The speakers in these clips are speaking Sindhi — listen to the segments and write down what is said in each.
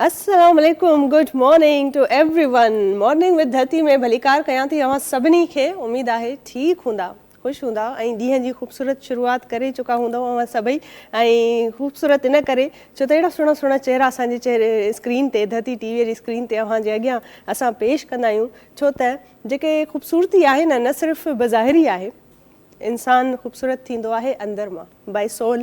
السلام عليڪم good morning to everyone morning with Dharti ۾ ڀليڪار ڪيان ٿي اوهان سڀني کي اميد آهي ٺيڪ هوندا خوش هوندا ۽ ڏينهن جي خوبصورت شروعات ڪري چڪا هوندؤ اوهان سڀئي ۽ خوبصورت ان ڪري ڇو ته اهڙا سهڻا سهڻا چهرا اسان جي چهري اسڪرين تي ڌرتي ٽي وي جي اسڪرين تي اوهان جي اڳيان اسان پيش ڪندا آهيون ڇو ته جيڪي خوبصورتي آهي نه نه صرف بظاهري آهي انسان خوبصورت ٿيندو آهي اندر مان By Soul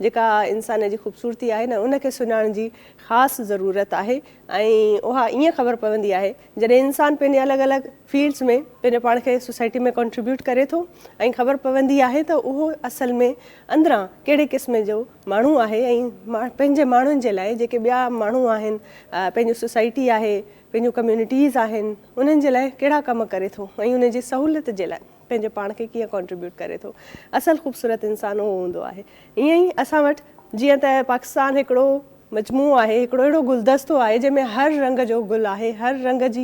جيڪا انسان جي خوبصورتي آهي نه ان کي سڃاڻڻ جي خاص ضرورت آهي ۽ اها ائين خبر پوندي آهي جڏهن انسان پنهنجي الڳ الڳ فيلڊس ۾ پنهنجو پاڻ کي سوسائٽي ۾ ڪنٽريبيوٽ ڪري ٿو ۽ خبر پوندي آهي ته اهو اصل ۾ اندران ڪهڙي قسم جو ماڻهو آهي ۽ پنهنجي ماڻهن جي لاء جيڪي ٻيا ماڻهو آهن پنهنجي سوسائٽي آهي پنهنجون ڪميونٽيز آهن انهن جي لاء ڪهڙا ڪم ڪري ٿو ۽ انهن جي سهولت جي لاء پنهنجي پاڻ کي ڪيئن ڪنٽريبيوٽ ڪري ٿو. اصل خوبصورت انسان اهو هوندو آهي. ائين ئي اسان وٽ جيئن ته پاڪستان هڪڙو مجموعو آهي، هڪڙو اهڙو گلدستو آهي جنهن ۾ هر رنگ جو گل آهي، هر رنگ جي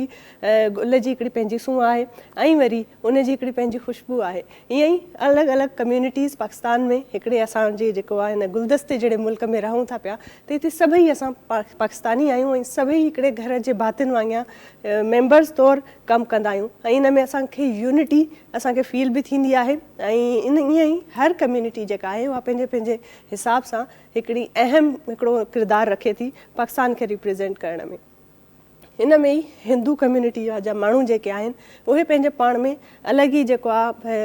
گل جي هڪڙي پنهنجي سونهن آهي ۽ وري ان جي هڪڙي پنهنجي خوشبو آهي. ائين ئي الڳ الڳ ڪميونٽيز پاڪستان ۾ هڪڙي اسان جي جيڪو آهي هن گلدستي جهڙي ملڪ ۾ رهون ٿا پيا ته هتي سڀئي اسان پاڪستاني آهيون ۽ سڀئي هڪڙي گهر جي ڀاتين وانگيان ميمبرز طور ڪم ڪندا آهيون ۽ ان ۾ اسان کي يونٽي اسان کي فيل به ٿيندي آهي ۽ ان ائين ئي هر ڪميونٽي جيڪا آهي اها پنهنجي پنهنجي حساب سان هڪڙي اهم هڪڙو ڪردار رکي ٿي پاڪستان کي ريپريزينٽ ڪرڻ ۾ ان ۾ ئي هندو ڪميونٽي جا ماڻهو جيڪي آهن اهي پنهنجي پاڻ ۾ الڳ ئي جيڪو آهي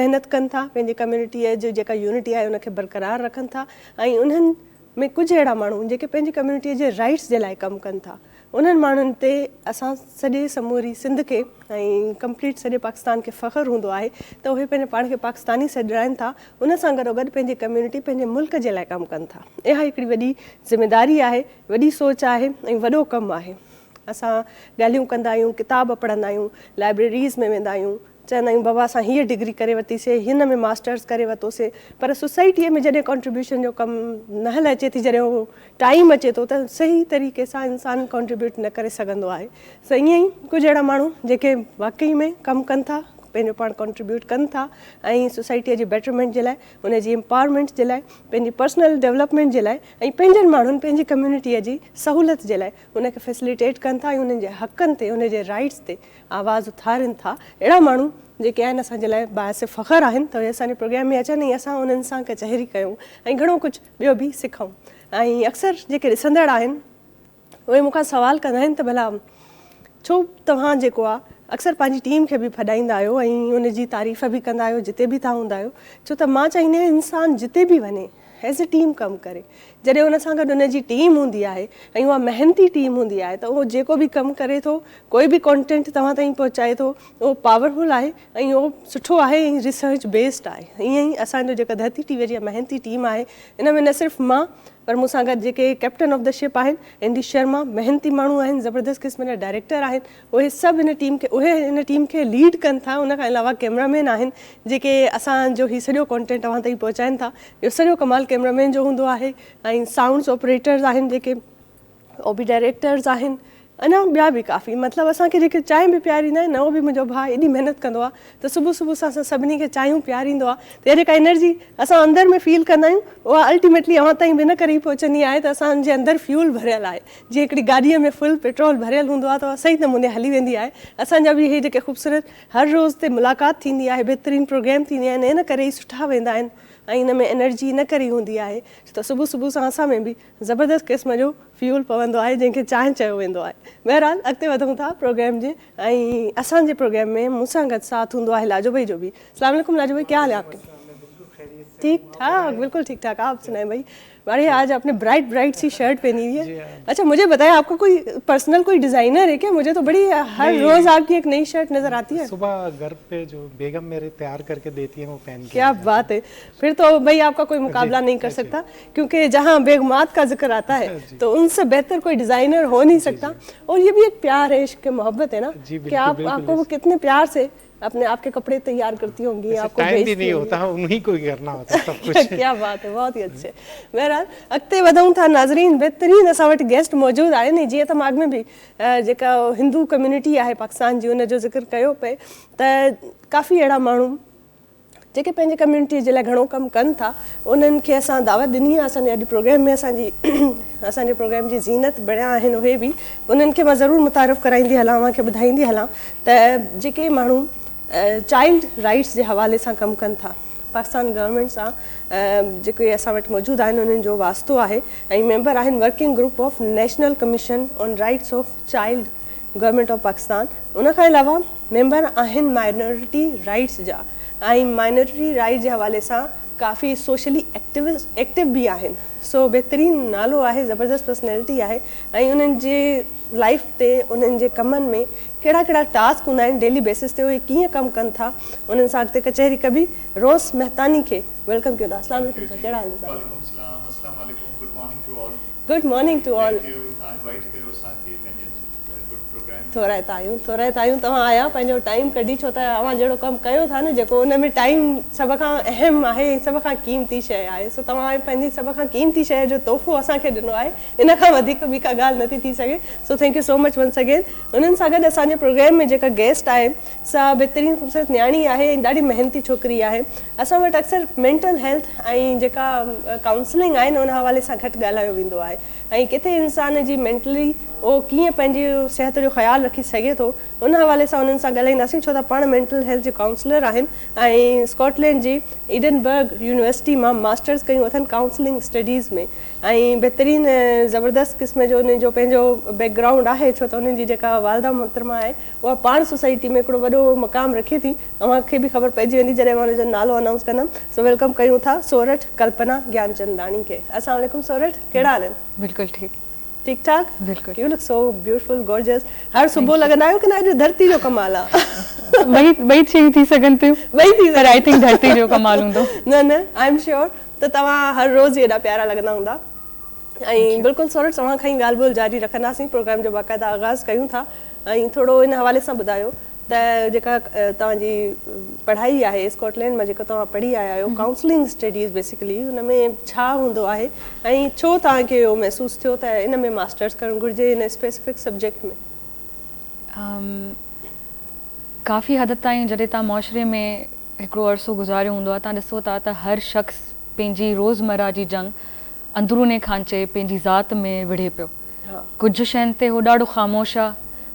محنت ڪن ٿا پنهنجي ڪميونٽي جي جيڪا يونٽي آهي ان کي برقرار رکن ٿا ۽ انهن ۾ ڪجهه اهڙا ماڻهو جيڪي پنهنجي ڪميونٽي جي رائيٽس جي لاء ڪم ڪن ٿا انهن ماڻهن تي اسان سڄي سموري سنڌ کي ۽ ڪمپليٽ سڄي پاڪستان کي فخر هوندو آهي ته اهي پنهنجي پاڻ کي پاڪستاني سڏرائن ٿا ان سان گڏوگڏ پنهنجي ڪميونٽي پنهنجي ملڪ جي لاء ڪم ڪن ٿا اها هڪڙي وڏي ذميداري آهي وڏي سوچ آهي ۽ وڏو ڪم آهي اسان ڳالهيون ڪندا آهيون ڪتاب پڙهندا آهيون لائبريريز ۾ ويندا آهيون چوندا آهيون بابا اسان هيء ڊگري ڪري ورتي سي، هن ۾ ماسٽرس ڪري ورتو سي، پر سوسائٽيء ۾ جڏهن ڪنٽريبيوشن جو ڪم مهل اچي ٿي، جڏهن اهو ٽائيم اچي ٿو ته صحيح طريقي سان انسان ڪنٽريبيوٽ نه ڪري سگهندو آهي. سو ائين ئي ڪجهه اهڙا ماڻهو جيڪي واقعي ۾ ڪم ڪن ٿا، پنهنجو پاڻ ڪنٽريبيوٽ ڪن ٿا ۽ سوسائٽيء جي بيٽرمينٽ جي لاء، ان جي امپاورمينٽ جي لاء، پنهنجي پرسنل ڊولپمينٽ جي لاء ۽ پنهنجن ماڻهن، پنهنجي ڪميونٽيء جي سهولت جي لاء ان کي فيسليٽيٽ ڪن ٿا ۽ انهن جي حقن تي، انهن جي رائيٽس تي آواز اٿارين ٿا. اهڙا ماڻهو جيڪي آهن اسان جي لاء باعث فخر آهن ته اهي اسان جي پروگرام ۾ اچن ۽ اسان انهن سان ڪچهري ڪيون ۽ گهڻو ڪجهه ٻيو به سکون ۽ اڪثر جيڪي ڏسندڙ آهن اهي مون کان سوال ڪندا آهن ته ڀلا ڇو توهان جيڪو آهي اڪثر پنهنجي ٽيم کي به ڦڏائيندا آهيو ۽ ان جي تعريف به ڪندا آهيو جتي به توهان هوندا آهيو ڇو ته مان چاهيندي آهيان انسان جتي به وڃي ايز اي ٽيم ڪم ڪري جڏهن ان سان گڏ ان جي ٽيم هوندي آهي ۽ اها محنتي ٽيم هوندي آهي ته اهو جيڪو به ڪم ڪري ٿو ڪوئي به ڪانٽينٽ توهان تائين پهچائي ٿو اهو پاورفل آهي ۽ اهو سٺو آهي ۽ ريسرچ بيسڊ آهي ائين ئي اسان جو جيڪا ڌرتي ٽي وي جي محنتي ٽيم آهي ان ۾ نه صرف مان پر مون سان گڏ جيڪي ڪيپٽن آف the ship آهن اين ڊي شرما محنتي ماڻهو آهن زبردست قسم جا ڊائريڪٽر آهن اهي سڀ هن ٽيم کي اهي هن ٽيم کي ليڊ ڪن ٿا ان کان علاوه ڪيمرا مين آهن جيڪي اسان جو هي سڄو ڪانٽينٽ اوهان تائين پهچائن ٿا اهو سڄو ڪمال ڪيمرا مين جو هوندو آهي ۽ سائونڊس آپريٽرز آهن جيڪي او به ڊائريڪٽرز آهن اڃا ٻيا به ڪافي مطلب اسان کي جيڪي چانهه به پياريندا آهن نه اهو به منهنجو ڀاء ايڏي محنت ڪندو آهي ته صبح صبح سان اسان سڀني کي چانهيون پياريندو آهي ته اها جيڪا انرجي اسان اندر ۾ فيل ڪندا آهيون اها الٽيميٽلي اوهان تائين به ان ڪري ئي پهچندي آهي ته اسان جي اندر فيول ڀريل آهي جيئن هڪڙي گاڏيء ۾ فل پيٽرول ڀريل هوندو آهي ته اها صحيح نموني هلي ويندي آهي. اسان جا به اهي جيڪي خوبصورت هر روز تي ملاقات ٿيندي آهي، بهترين پروگرام ٿيندي آهن ان ڪري ئي سٺا ويندا آهن ۽ ان ۾ انرجي ان ڪري ئي هوندي آهي ڇو ته صبح صبح سان اسان ۾ به زبردست قسم جو فيول پوندو آهي جنهن کي چانهه چيو ويندو آهي. بهرحال اڳتي وڌون ٿا پروگرام جي ۽ اسان جي پروگرام ۾ مون سان گڏ ساٿ هوندو آهي لاجو ڀائي جو به. السلام عليڪم لاجو ڀائي ڪيا حال هي آپ ڪي؟ ٺيڪ ٺاڪ بلڪل ٺيڪ ٺاڪ آپ سنائين ڀائي. بڙهيا آج آپ ني برائٽ برائٽ سي شرٽ پهني هئي هي اچھا مجھي بتائي آپ کا کوئي پرسنل کوئي ڊزائنر هي ڪيا مجھي تو بڙي هر روز آپ ڪي ايڪ نئي شرٽ نظر آتي هي صبح گھر پي جو بيگم ميري تيار ڪر ڪي ديتي هي وو پهن ڪي ڪيا بات هي پھر تو ڀئي آپ کا کوئي مقابلا نهين ڪر سڪتا ڪيونڪه جهان بيگمات کا ذڪر آتا هي تو ان سي بهتر کوئي ڊزائنر هو نهين سڪتا اور يي بي ايڪ پيار هي عشق محبت هي نا ڪي آپ آپ کو وو ڪتني پيار سي اپني آپ ڪي ڪپڙي تيار ڪرتي هونگي آپ کو ٽائيم به نهين هوتا انهي ڪو هي ڪرنا هوتا سب ڪجھ ڪيا بات هي بهت هي اڇي بهرحال اڳتي وڌون ٿا ناظرين بهترين اسان وٽ گيسٽ موجود آهن ۽ جيئن ته مان اڳ ۾ به جيڪا هندو ڪميونٽي آهي پاڪستان جي ان جو ذڪر ڪيو پئي ته ڪافي اهڙا ماڻهو جيڪي پنهنجي ڪميونٽي جي لاء گهڻو ڪم ڪن ٿا انهن کي اسان دعوت ڏني آهي اسان جي اڄ پروگرام ۾ اسان جي اسان جي پروگرام جي زينت بڻيا آهن اهي به انهن کي مان ضرور متعارف ڪرائيندي هلان اوهان کي ٻڌائيندي هلان ته جيڪي ماڻهو چائلڊ رائٽس جي حوالي سان ڪم ڪن ٿا پاڪستان گورنمينٽ سان جيڪي اسان وٽ موجود آهن انهن جو واسطو آهي ۽ ميمبر آهن working group of national commission on rights of child government of Pakistan ان کان علاوه ميمبر آهن مائنورٽي رائيٽس جا ۽ مائنورٽي رائيٽس جي حوالي سان ڪافي سوشلي ايڪٽو به آهن سو بهترين نالو آهي زبردست پرسنالٽي آهي ۽ انهن جي لائيف تي انهن جي ڪمن ۾ ڪهڙا ڪهڙا ٽاسڪ هوندا آهن ڊيلي بيسس تي اهي ڪيئن ڪم ڪن ٿا انهن سان اڳتي ڪچهري ڪبي روز مهتاني کي welcome ڪيون ٿا اسلام عليڪم سر ڪهڙا حال آهن وعليڪم السلام اسلام عليڪم good morning to all. Good morning to all. Thank you توهان انوائيٽ ڪيو اسان کي پنهنجي گڊ پروگرام. ٿورائتا آهيون ٿورائتا آهيون توهان آيا پنهنجو ٽائيم ڪڍي ڇو ته اوهان جهڙو ڪم ڪيو ٿا نه جيڪو ان ۾ ٽائيم سڀ کان اهم آهي ۽ سڀ کان قيمتي شيء آهي سو توهان پنهنجي سڀ کان قيمتي شيء جو تحفو اسان کي ڏنو آهي ان کان وڌيڪ ٻي ڪا ڳالهه نٿي ٿي سگهي so thank you so much once again انهن سان گڏ اسان جي پروگرام ۾ جيڪا گيسٽ آهي سا بهترين خوبصورت نياڻي آهي ۽ ڏاڍي محنتي ڇوڪري آهي. اسان وٽ اڪثر مينٽل هيلٿ ۽ جيڪا ڪائونسلنگ آهي نه ان حوالي سان گهٽ ڳالهايو ويندو آهي ۽ ڪٿي انسان جي مينٽلي اهو ڪيئن پنهنجي صحت جو خيال رکي سگهي ٿو ان حوالي سان انهن سان ڳالهائينداسين ڇو ته پاڻ مينٽل هيلٿ جي ڪائونسلر آهن ۽ اسڪاٽلينڊ جي ايڊنبرگ يونيورسٽي مان ماسٽرز ڪيون اٿن ڪائونسلنگ اسٽڊيز ۾ ۽ بهترين زبردست قسم جو انهن جو پنهنجو بيڪ گرائونڊ آهي ڇو ته انهن جي جيڪا والده محترمه آهي اها پاڻ سوسائٽي ۾ هڪڙو وڏو مقام رکي ٿي. اوهان کي به خبر پئجي ويندي جڏهن مان ان جو نالو انائونس ڪندم. سو welcome ڪيون ٿا سورٺ ڪلپنا گيانچنداڻي کي. السلام عليڪم سورٺ ڪهڙا حال آهن؟ بلڪل ٺيڪ. ٺيڪ ٺاڪ؟ بلڪل. You look so beautiful gorgeous. هر صبح لڳندا آهيو ڪي نه اڄ ڌرتي جو ڪمال آ. ٻئي ٻئي شيون ٿي سگهن ٿيون. ٻئي ٿي پر I think ڌرتي جو ڪمال هوندو. نه نه I am sure ته توهان هر روز ئي ايڏا پيارا لڳندا هوندا. ۽ بلڪل سورٺ توهان کان ئي ڳالهه ٻولهه جاري رکنداسين پروگرام جو باقاعده آغاز ڪيون ٿا ۽ ٿورو ان حوالي سان ٻڌايو ته جيڪا توهان جي پڙهائي آهي اسڪاٽلينڊ مان جيڪو توهان پڙهي آيا آهيو ڪائونسلنگ اسٽڊيز بيسيڪلي ان ۾ ڇا هوندو آهي ۽ ڇو توهان کي اهو محسوس ٿيو ته ان ۾ ماسٽرس ڪرڻ گهرجي ان اسپيسفڪ سبجيڪٽ ۾؟ ڪافي حد تائين جڏهن توهان معاشري ۾ هڪڙو عرصو گذاريو هوندو آهي توهان ڏسو ٿا ته هر شخص پنهنجي روزمره جي جنگ اندروني کانچي پنهنجي ذات ۾ وڙهي پيو. ڪجهه شين تي هو ڏاڍو خاموش آ،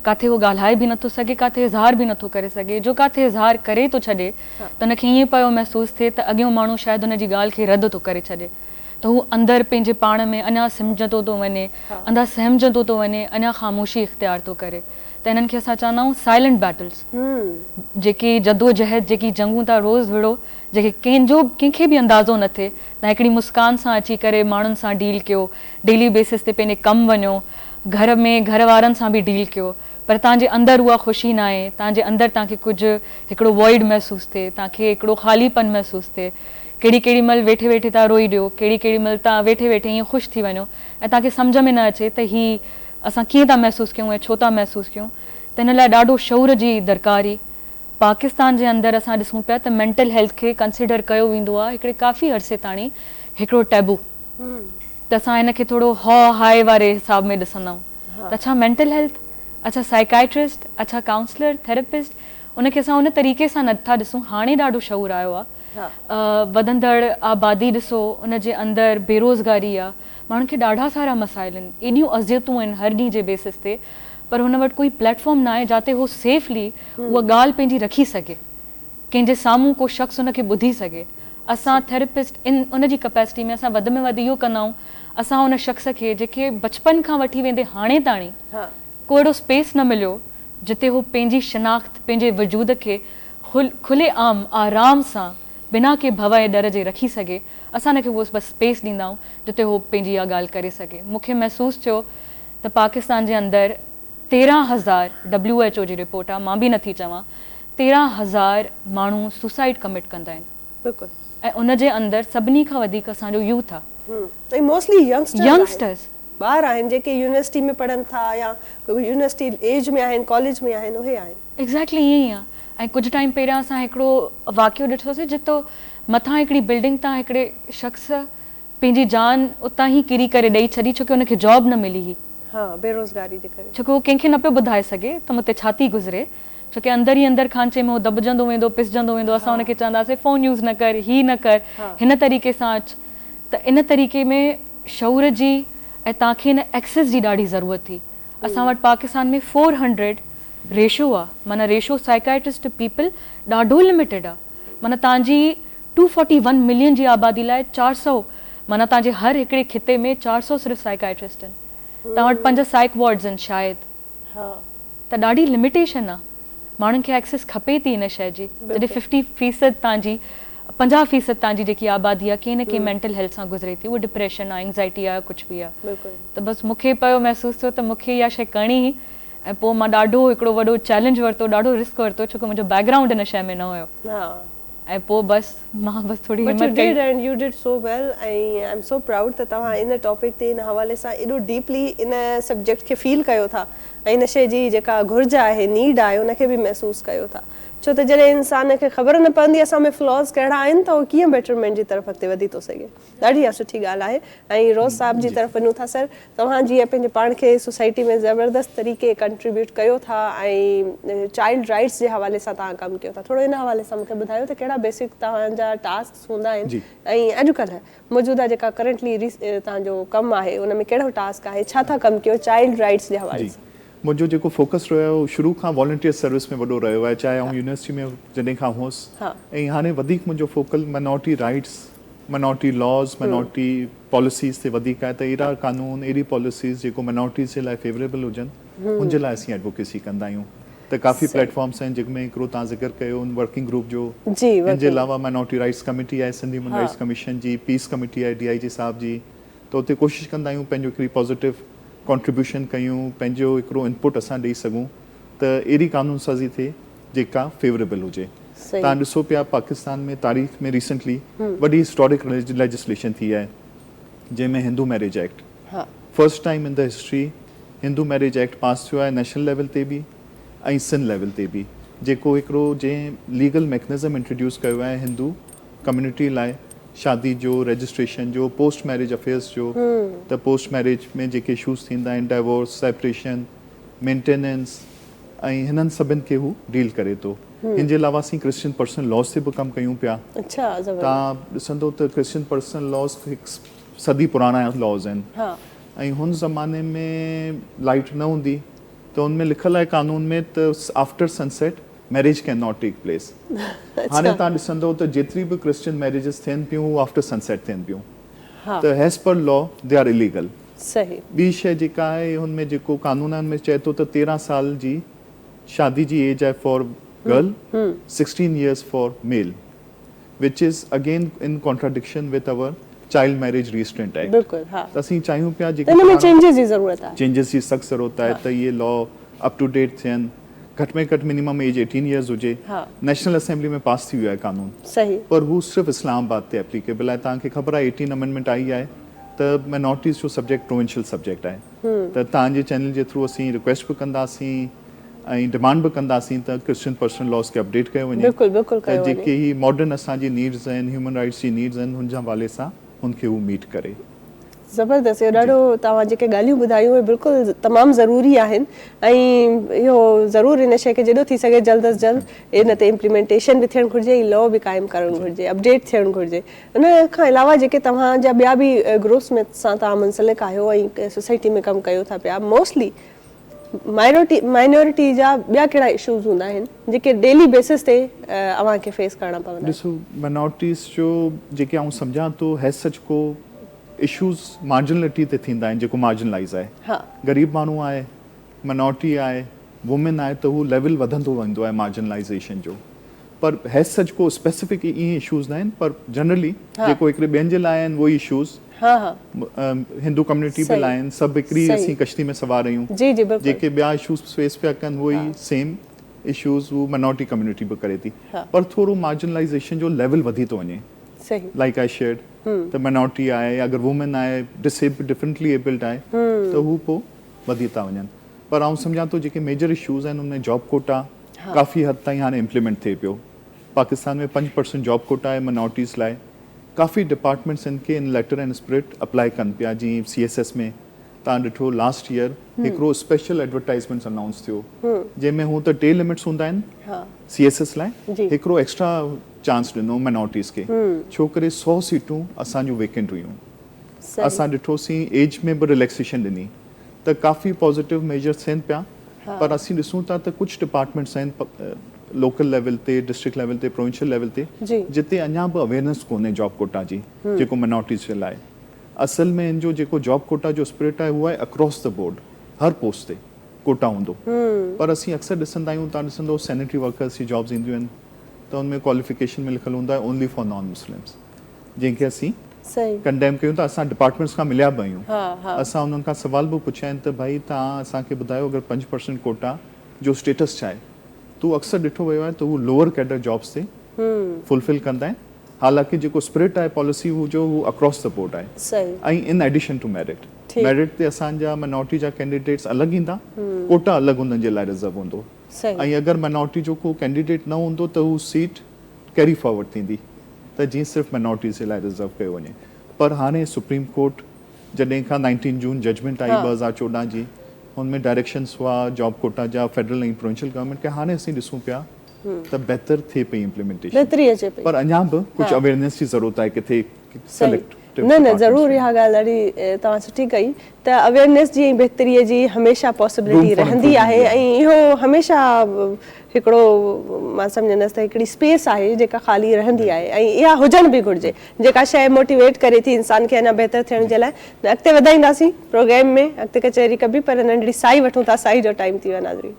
ڪاٿي هو ڳالهائي به نٿو سگهي، ڪاٿي اظهار به نٿو ڪري سگهي، جو ڪاٿي اظهار ڪري ٿو ڇڏي ته ان کي ائين پيو محسوس ٿئي ته اڳيون ماڻهو شايد هن جي ڳالهه کي رد ٿو ڪري ڇڏي ته هو اندر پنهنجي پاڻ ۾ اڃا سمجهندو ٿو وڃي، اندر سهمجندو ٿو وڃي، اڃا خاموشي اختيار ٿو ڪري ته انهن کي اسان چوندا آهيون سائلنٽ بيٽلز، جيڪي جدوجهد، جيڪي جنگون تان روز وڙهو، جيڪي ڪنهن جو ڪنهن کي به اندازو نه ٿئي تان هڪڙي مسڪان سان اچي ڪري ماڻهن سان ڊيل ڪيو ڊيلي بيسس تي پنهنجي ڪم وڃو گهر ۾ گهر وارن سان به ڊيل ڪيو پر تان جي اندر اها خوشي ناهي تان جي اندر تان کي ڪجهه هڪڙو وائڊ محسوس ٿئي تان کي هڪڙو خالي پن محسوس ٿئي ڪهڙي ڪهڙي مهل ويٺي ويٺي تان روئي ڏيو ڪهڙي ڪهڙي مهل تان ويٺي ويٺي ائين خوش ٿي وڃو ۽ تان کي سمجهه ۾ نه اچي ته هي اسان ڪيئن ٿا محسوس ڪيون ۽ ڇو ٿا محسوس ڪيون ته ان لاء ڏاڍو شعور جي درڪار هئي پاڪستان جي اندر اسان ڏسون پيا ته مينٽل هيلٿ کي ڪنسيڊر ڪيو ويندو آهي هڪڙي ڪافي عرصي تاڻي هڪڙو ٽيبو ته اسان هن کي ٿورو هاء هاء واري حساب ۾ ڏسندا آهيون ته اڇا مينٽل هيلٿ اڇا سائيڪائٽرسٽ اڇا ڪائونسلر ٿيراپسٽ ان کي اسان ان طريقي سان نه ٿا ڏسون هاڻي ڏاڍو شعور آيو آهي وڌندڙ آبادي ڏسو ان جي اندر بيروزگاري آهي ماڻهن کي ڏاڍا سارا مسائل آهن ايڏيون اذيتون آهن هر ڏينهن جي بيسس تي پر هن وٽ ڪوئي پليٽ فارم ناهي جاتي هو سيفلي اها ڳالهه پنهنجي رکي سگهي، ڪنهن جي سامهون ڪو شخص ان کي ٻڌي سگهي. اسان ٿيراپسٽ ان ان جي ڪپيسٽي ۾ اسان وڌ ۾ وڌ اهو ڪندا آهيون اسان ان شخص کي جيڪي بچپن کان وٺي ويندي هاڻي تاڻي ڪو اهڙو اسپيس نه مليو جتي هو پنهنجي شناخت پنهنجي وجود کي کلي عام آرام سان بنا ڪنهن ڀؤ ۽ ڏر جي رکي سگهي اسان ان کي اهو بس اسپيس ڏيندا آهيون جتي هو پنهنجي اها ڳالهه ڪري سگهي. مون کي محسوس ٿيو ته پاڪستان جي اندر 13 هزار ڊبليو ايڇ او جي رپورٽ آ مان به نٿي چوان 13 هزار ماڻهو سوسائيڊ ڪمٽ ڪندا آهن ۽ ان جي اندر سڀني کان وڌيڪ اسان جو يوٿ آ. ۽ موسٽلي ينگسٽرز آهن. ينگسٽرز. ٻار آهن جيڪي يونيورسٽي ۾ پڙهن ٿا يا يونيورسٽي ايج ۾ آهن ڪاليج ۾ آهن اهي آهن. ايگزيڪٽلي ائين ئي آ ۽ ڪجهه ٽائيم پهريان اسان هڪڙو واقعو ڏٺوسي جتو مٿان هڪڙي بلڊنگ تان هڪڙي شخص پنهنجي جان اتان ئي ڪري ڪري ڏئي ڇڏي ڇو ڪي ان کي جاب نه ملي هئي. ها بيروزگاري جي ڪري. ڇو ڪي هو ڪنهن کي نه پيو ٻڌائي سگهي ته مون تي ڇا ٿي گذري ڇو ڪي اندر ئي اندر کانچي ۾ هو دٻجندو ويندو پسجندو ويندو اسان ان کي چونداسين فون يوز نه ڪر هي نه ڪر هن طريقي سان اچ ته ان طريقي ۾ شعور جي ۽ توهان کي ان ايڪسيس جي ڏاڍي ضرورت ٿي اسان وٽ پاڪستان ۾ فور هنڊريڊ ريشو آ معنيٰ ريشو سائيڪائٽرسٽ ٽو پيپل ڏاڍو لميٽيڊ آ معنيٰ توهان جي ٽو فورٽي ون ملين جي آبادي لاء 400 معنيٰ توهان جي هر هڪڙي خطي ۾ 400 صرف سائيڪائٽرسٽ آهن توهان وٽ پنج سائيڪ وارڊز آهن شايد ته ڏاڍي لميٽيشن آ ماڻهن کي ايڪسيس کپي ٿي ان شيء جي جڏهن ففٽي فيصد توهان جي 50% توهان جي جيڪي آبادي آ ڪنهن نه ڪنهن مينٽل هيلٿ سان گذري ٿي اهو ڊپريشن آ اينگزائٽي آ ڪجهه به آ ته بس مون کي پيو محسوس ٿيو ته مون کي اها شيء ڪرڻي هئي ۽ پوء مان ڏاڍو هڪڙو وڏو چئلينج ورتو ڏاڍو رسڪ ورتو ڇو ڪه منهنجو بيڪ گرائونڊ ان شيء ۾ نه هيو ۽ پوء بس مان بس ٿوري همت ڪئي. But you did and you did so well ۽ I am so proud ته توهان ان ٽاپڪ تي ان حوالي سان ايڏو ڊيپلي ان سبجيڪٽ کي فيل ڪيو ٿا ۽ ان شيء جي جيڪا گهرج آهي نيڊ آهي ان کي به محسوس ڪيو ٿا ڇو ته جڏهن انسان کي خبر نه پوندي اسان ۾ فلاز ڪهڙا آهن ته اهو ڪيئن بيٽرمينٽ جي طرف اڳتي وڌي ٿو سگهي. ڏاڍي اها سٺي ڳالهه آهي ۽ روز صاحب جي طرف وڃون ٿا سر توهان جيئن پنهنجي پاڻ کي سوسائٽي ۾ زبردست طريقي ڪنٽريبيوٽ ڪيو ٿا ۽ چائلڊ رائٽس جي حوالي سان توهان ڪم ڪيو ٿا ٿورو ان حوالي سان مونکي ٻڌايو ته ڪهڙا بيسڪ توهان جا ٽاسڪس هوندا آهن ۽ اڄڪلهه موجوده جيڪا ڪرنٽلي توهان جو ڪم آهي ان ۾ ڪهڙو ٽاسڪ آهي ڇا ٿا ڪم ڪيو چائلڊ رائٽس جي حوالي سان. منهنجو جيڪو فوڪس رهيو آهي اهو شروع کان والنٽيئر سروس ۾ وڏو رهيو آهي چاهي آئون يونيورسٽي ۾ جڏهن کان هوس ۽ هاڻي وڌيڪ منهنجو focal minority rights minority laws minority policies تي وڌيڪ آهي ته اهڙا قانون اهڙي پاليسيز جيڪو مائنارٽيز جي لاء فيوريبل هجن ان جي لاء اسين ايڊووڪيسي ڪندا آهيون ته ڪافي پليٽ فارمس آهن جن ۾ هڪڙو توهان ذڪر ڪيو ان ورڪنگ گروپ جو ان جي علاوه مائنارٽي رائٽس ڪميٽي آهي سنڌ هيومن رائٽس ڪميشن جي پيس ڪميٽي آهي ڊي I جي صاحب جي ته اتي ڪوشش ڪندا آهيون پنهنجو هڪڙي پازيٽو ڪنٽريبيوشن ڪيون پنهنجو هڪڙو انپٽ اسان ڏئي سگهون ته اهڙي قانون سازي ٿئي جيڪا فيوريبل هجي. توهان ڏسو پيا پاڪستان ۾ تاريخ ۾ ريسنٽلي وڏي هسٽارڪ ليجسليشن ٿي آهي جنهن ۾ Hindu marriage act first time in the history Hindu marriage act pass ٿيو آهي نيشنل ليول تي به ۽ سنڌ ليول تي به جيڪو هڪڙو جنهن ليگل ميڪنزم انٽروڊيوس ڪيو آهي هندو ڪميونٽي لاء شادي جو رجسٽريشن جو پوسٽ ميريج افيئرس جو ته پوسٽ ميريج ۾ جيڪي اشوز ٿيندا آهن ڊائيورس سيپريشن مينٽيننس ۽ هنن سڀن کي هو ڊيل ڪري ٿو هن جي علاوه اسين ڪرسچن پرسنل لاز تي به ڪم ڪيون پيا توهان ڏسندو ته ڪرسچن پرسنل لاز هڪ صدي پراڻا لاز آهن ۽ هن زماني ۾ لائٽ نه هوندي ته ان ۾ لکيل آهي قانون ۾ ته after sunset marriage can not take place هاڻي توهان ڏسندو ته جيتري به ڪرسچن ميريجز ٿين پيون هو آفٽر سن سيٽ ٿين پيون ته as per law they are illegal ٻي شيء جيڪا آهي هن ۾ جيڪو قانون آهي ان ۾ چئي ٿو ته 13 سال جي شادي جي ايج آهي for girl 16 years for male which is again in contradiction with our child marriage restraint act بلڪل ها ته اسين چاهيون پيا جيڪي ان ۾ چينجز جي ضرورت آهي چينجز جي سخت ضرورت آهي ته اهي لا اپ ٽو ڊيٽ ٿين گهٽ ۾ گهٽ منيمم ايج 18 يئرز هجي نيشنل اسيمبلي ۾ پاس ٿي ويو آهي قانون پر هو صرف اسلام آباد تي اپليڪيبل آهي توهان کي خبر آهي 18 امينڊمينٽ آئي آهي ته مائنارٽيز جو سبجيڪٽ پروونشل سبجيڪٽ آهي ته توهان جي چينل جي ٿرو اسين رڪويسٽ به ڪنداسين ۽ ڊمانڊ به ڪنداسين ته ڪرسچن پرسنل لاز کي اپڊيٽ ڪيو وڃي ته جيڪي هي ماڊرن اسان جي نيڊز آهن هيومن رائٽس جي نيڊز آهن هن جي حوالي سان هن کي هو ميٽ ڪري. زبردست اهو ڏاڍو توهان جيڪي ڳالهيون ٻڌايون اهي بلڪل تمام ضروري آهن ۽ اهو ضرور ان شيء کي جيڏو ٿي سگهي جلد از جلد ان تي امپليمينٽيشن به ٿيڻ گهرجي ۽ لا به قائم ڪرڻ گهرجي اپڊيٽ ٿيڻ گهرجي ان کان علاوه جيڪي توهان جا ٻيا به گروپس ۾ سان توهان منسلڪ آهيو ۽ سوسائٽي ۾ ڪم ڪيو ٿا پيا موسٽلي مائنورٽي مائنورٽي جا ٻيا ڪهڙا اشوز هوندا آهن جيڪي ڊيلي بيسس تي اوهان کي فيس ڪرڻا پوندا آهن؟ ڏسو مائنورٽيز جو جيڪي آئون سمجهان ٿو هيز سچ ڪو اشوز مارجنلٽي تي ٿيندا آهن جيڪو مارجنلائز آهي غريب ماڻهو آهي مائنورٽي آهي وومين آهي ته هو ليول وڌندو ويندو آهي مارجنلائزيشن جو پر هيز سچ ڪو اسپيسفڪ ائين اشوز نه آهن پر جنرلي جيڪو هڪڙي ٻين جي لاء آهن اهي اشوز هندو ڪميونٽي به لاء آهن سڀ هڪڙي اسين ڪشتي ۾ سوار آهيون جيڪي ٻيا اشوز فيس پيا ڪن اهي ئي سيم اشوز هو مائنورٽي ڪميونٽي به ڪري ٿي پر ٿورو مارجنلائزيشن جو ليول وڌي ٿو وڃي لائڪ I shared ته مائنورٽي آهي اگر وومين آهي ڊسيبلڊ ڊفرنٽلي ايبلڊ آهي ته هو پوء وڌي ٿا وڃن پر آئون سمجهان ٿو جيڪي ميجر اشوز آهن ان ۾ جاب ڪوٽا ڪافي حد تائين هاڻي امپليمينٽ ٿئي پيو پاڪستان ۾ 5% جاب ڪوٽا آهي مائنورٽيز لاء ڪافي ڊپارٽمينٽس ان کي in letter and spirit apply ڪن پيا جيئن سي ايس ايس ۾ توهان ڏٺو لاسٽ ييئر هڪڙو اسپيشل ايڊورٽائزمينٽس انائونس ٿيو جنهن ۾ هون ته ٽي لمٽس هوندا آهن سي ايس ايس لاء هڪڙو ايڪسٽرا چانس ڏنو مائنارٽيز کي ڇو ڪري 100 سيٽون اسان جون ويڪنٽ هيون اسان ڏٺوسين ايج ۾ به رليڪسيشن ڏني ته ڪافي پازيٽو ميجرس ٿين پيا پر اسين ڏسون ٿا ته ڪجهه ڊپارٽمينٽس آهن لوڪل ليول تي ڊسٽرڪٽ ليول تي پروونشل ليول تي جتي اڃا به اويئرنيس ڪونهي جاب ڪوٽا جي جيڪو مائنارٽيز جي لاء اصل ۾ ان جو جيڪو جاب ڪوٽا جو اسپرٽ آهي اهو آهي across the board Har post تي ڪوٽا هوندو پر اسين اڪثر ڏسندا آهيون تان ڏسندو سينيٽري ورڪرز جي جابز اينديون آهن ته ان ۾ ڪواليفڪيشن ۾ لکيل هوندو آهي اونلي فار نان مسلمز جنهن کي اسين ڪنڊيم ڪيون ٿا اسان ڊپارٽمينٽس کان مليا به آهيون اسان انهن کان سوال به پڇيا آهن ته ڀائي توهان اسان کي ٻڌايو اگر 5% ڪوٽا جو اسٽيٽس ڇا آهي ته اڪثر ڏٺو ويو آهي ته هو لوئر ڪيڊر جابس تي فلفل ڪندا آهن حالانڪه جيڪو اسپرٽ آهي پاليسي هو جو هو اڪراس the board آهي ۽ in addition to merit merit تي اسان جا مائنارٽي جا ڪينڊيڊيٽس الڳ ايندا ڪوٽا الڳ انهن جي لاء رزرو هوندو ۽ اگر مائنارٽي جو ڪو ڪينڊيڊيٽ نه هوندو ته هو سيٽ ڪيري فارورڊ ٿيندي ته جيئن صرف مائنارٽيز جي لاء رزرو ڪيو وڃي پر هاڻي سپريم ڪورٽ جڏهن کان نائنٽين جون ججمينٽ آئي 2014 جي ان ۾ ڊائريڪشنس هئا جاب ڪوٽا جا فيڊرل ۽ پروونشل گورنمينٽ کي هاڻي اسين ڏسون پيا ته بهتر ٿئي پئي امپليمينٽيشن بهتري اچي پئي پر اڃا به ڪجهه اويئرنيس جي ضرورت آهي ڪٿي سليڪٽ نه نه ضرور اها ڳالهه ڏاڍي توهان سٺي ڪئي ته اويئرنيس جي ۽ بهتري جي هميشه پاسيبلٽي رهندي آهي ۽ اهو هميشه هڪڙو مان سمجهندس ته هڪڙي اسپيس آهي جيڪا خالي رهندي آهي ۽ اها هجڻ به گهرجي جيڪا شيء موٽيويٽ ڪري ٿي انسان کي اڃا بهتر ٿيڻ جي لاء اڳتي وڌائينداسين پروگرام ۾ اڳتي ڪچهري ڪبي پر ننڍڙي سائي وٺون ٿا سائي جو ٽائيم ٿي ويو آهي ناظرين.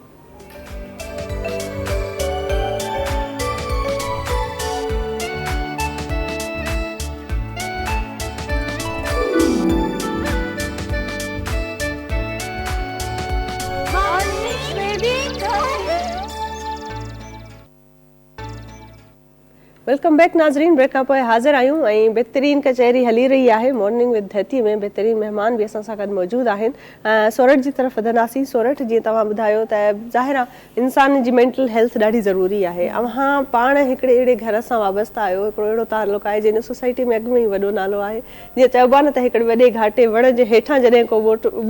Welcome back ناظرين بريڪ کان پوء حاضر آهيون ۽ بهترين ڪچهري هلي رهي آهي مارننگ وٿ ڌرتي ۾ بهترين مهمان به اسان سان گڏ موجود آهن سورٺ جي طرف وڌنداسين سورٺ جيئن توهان ٻڌايو ته ظاهر آهي انسان جي مينٽل هيلٿ ڏاڍي ضروري آهي اوهان پاڻ هڪڙي اهڙي گهر سان وابسته آهيو هڪڙو اهڙو تعلق آهي جنهن جو سوسائٽي ۾ اڳ ۾ ئي وڏو نالو آهي جيئن چئبو آهي نه ته هڪڙي وڏي گهاٽي وڻ جي هيٺان جڏهن ڪو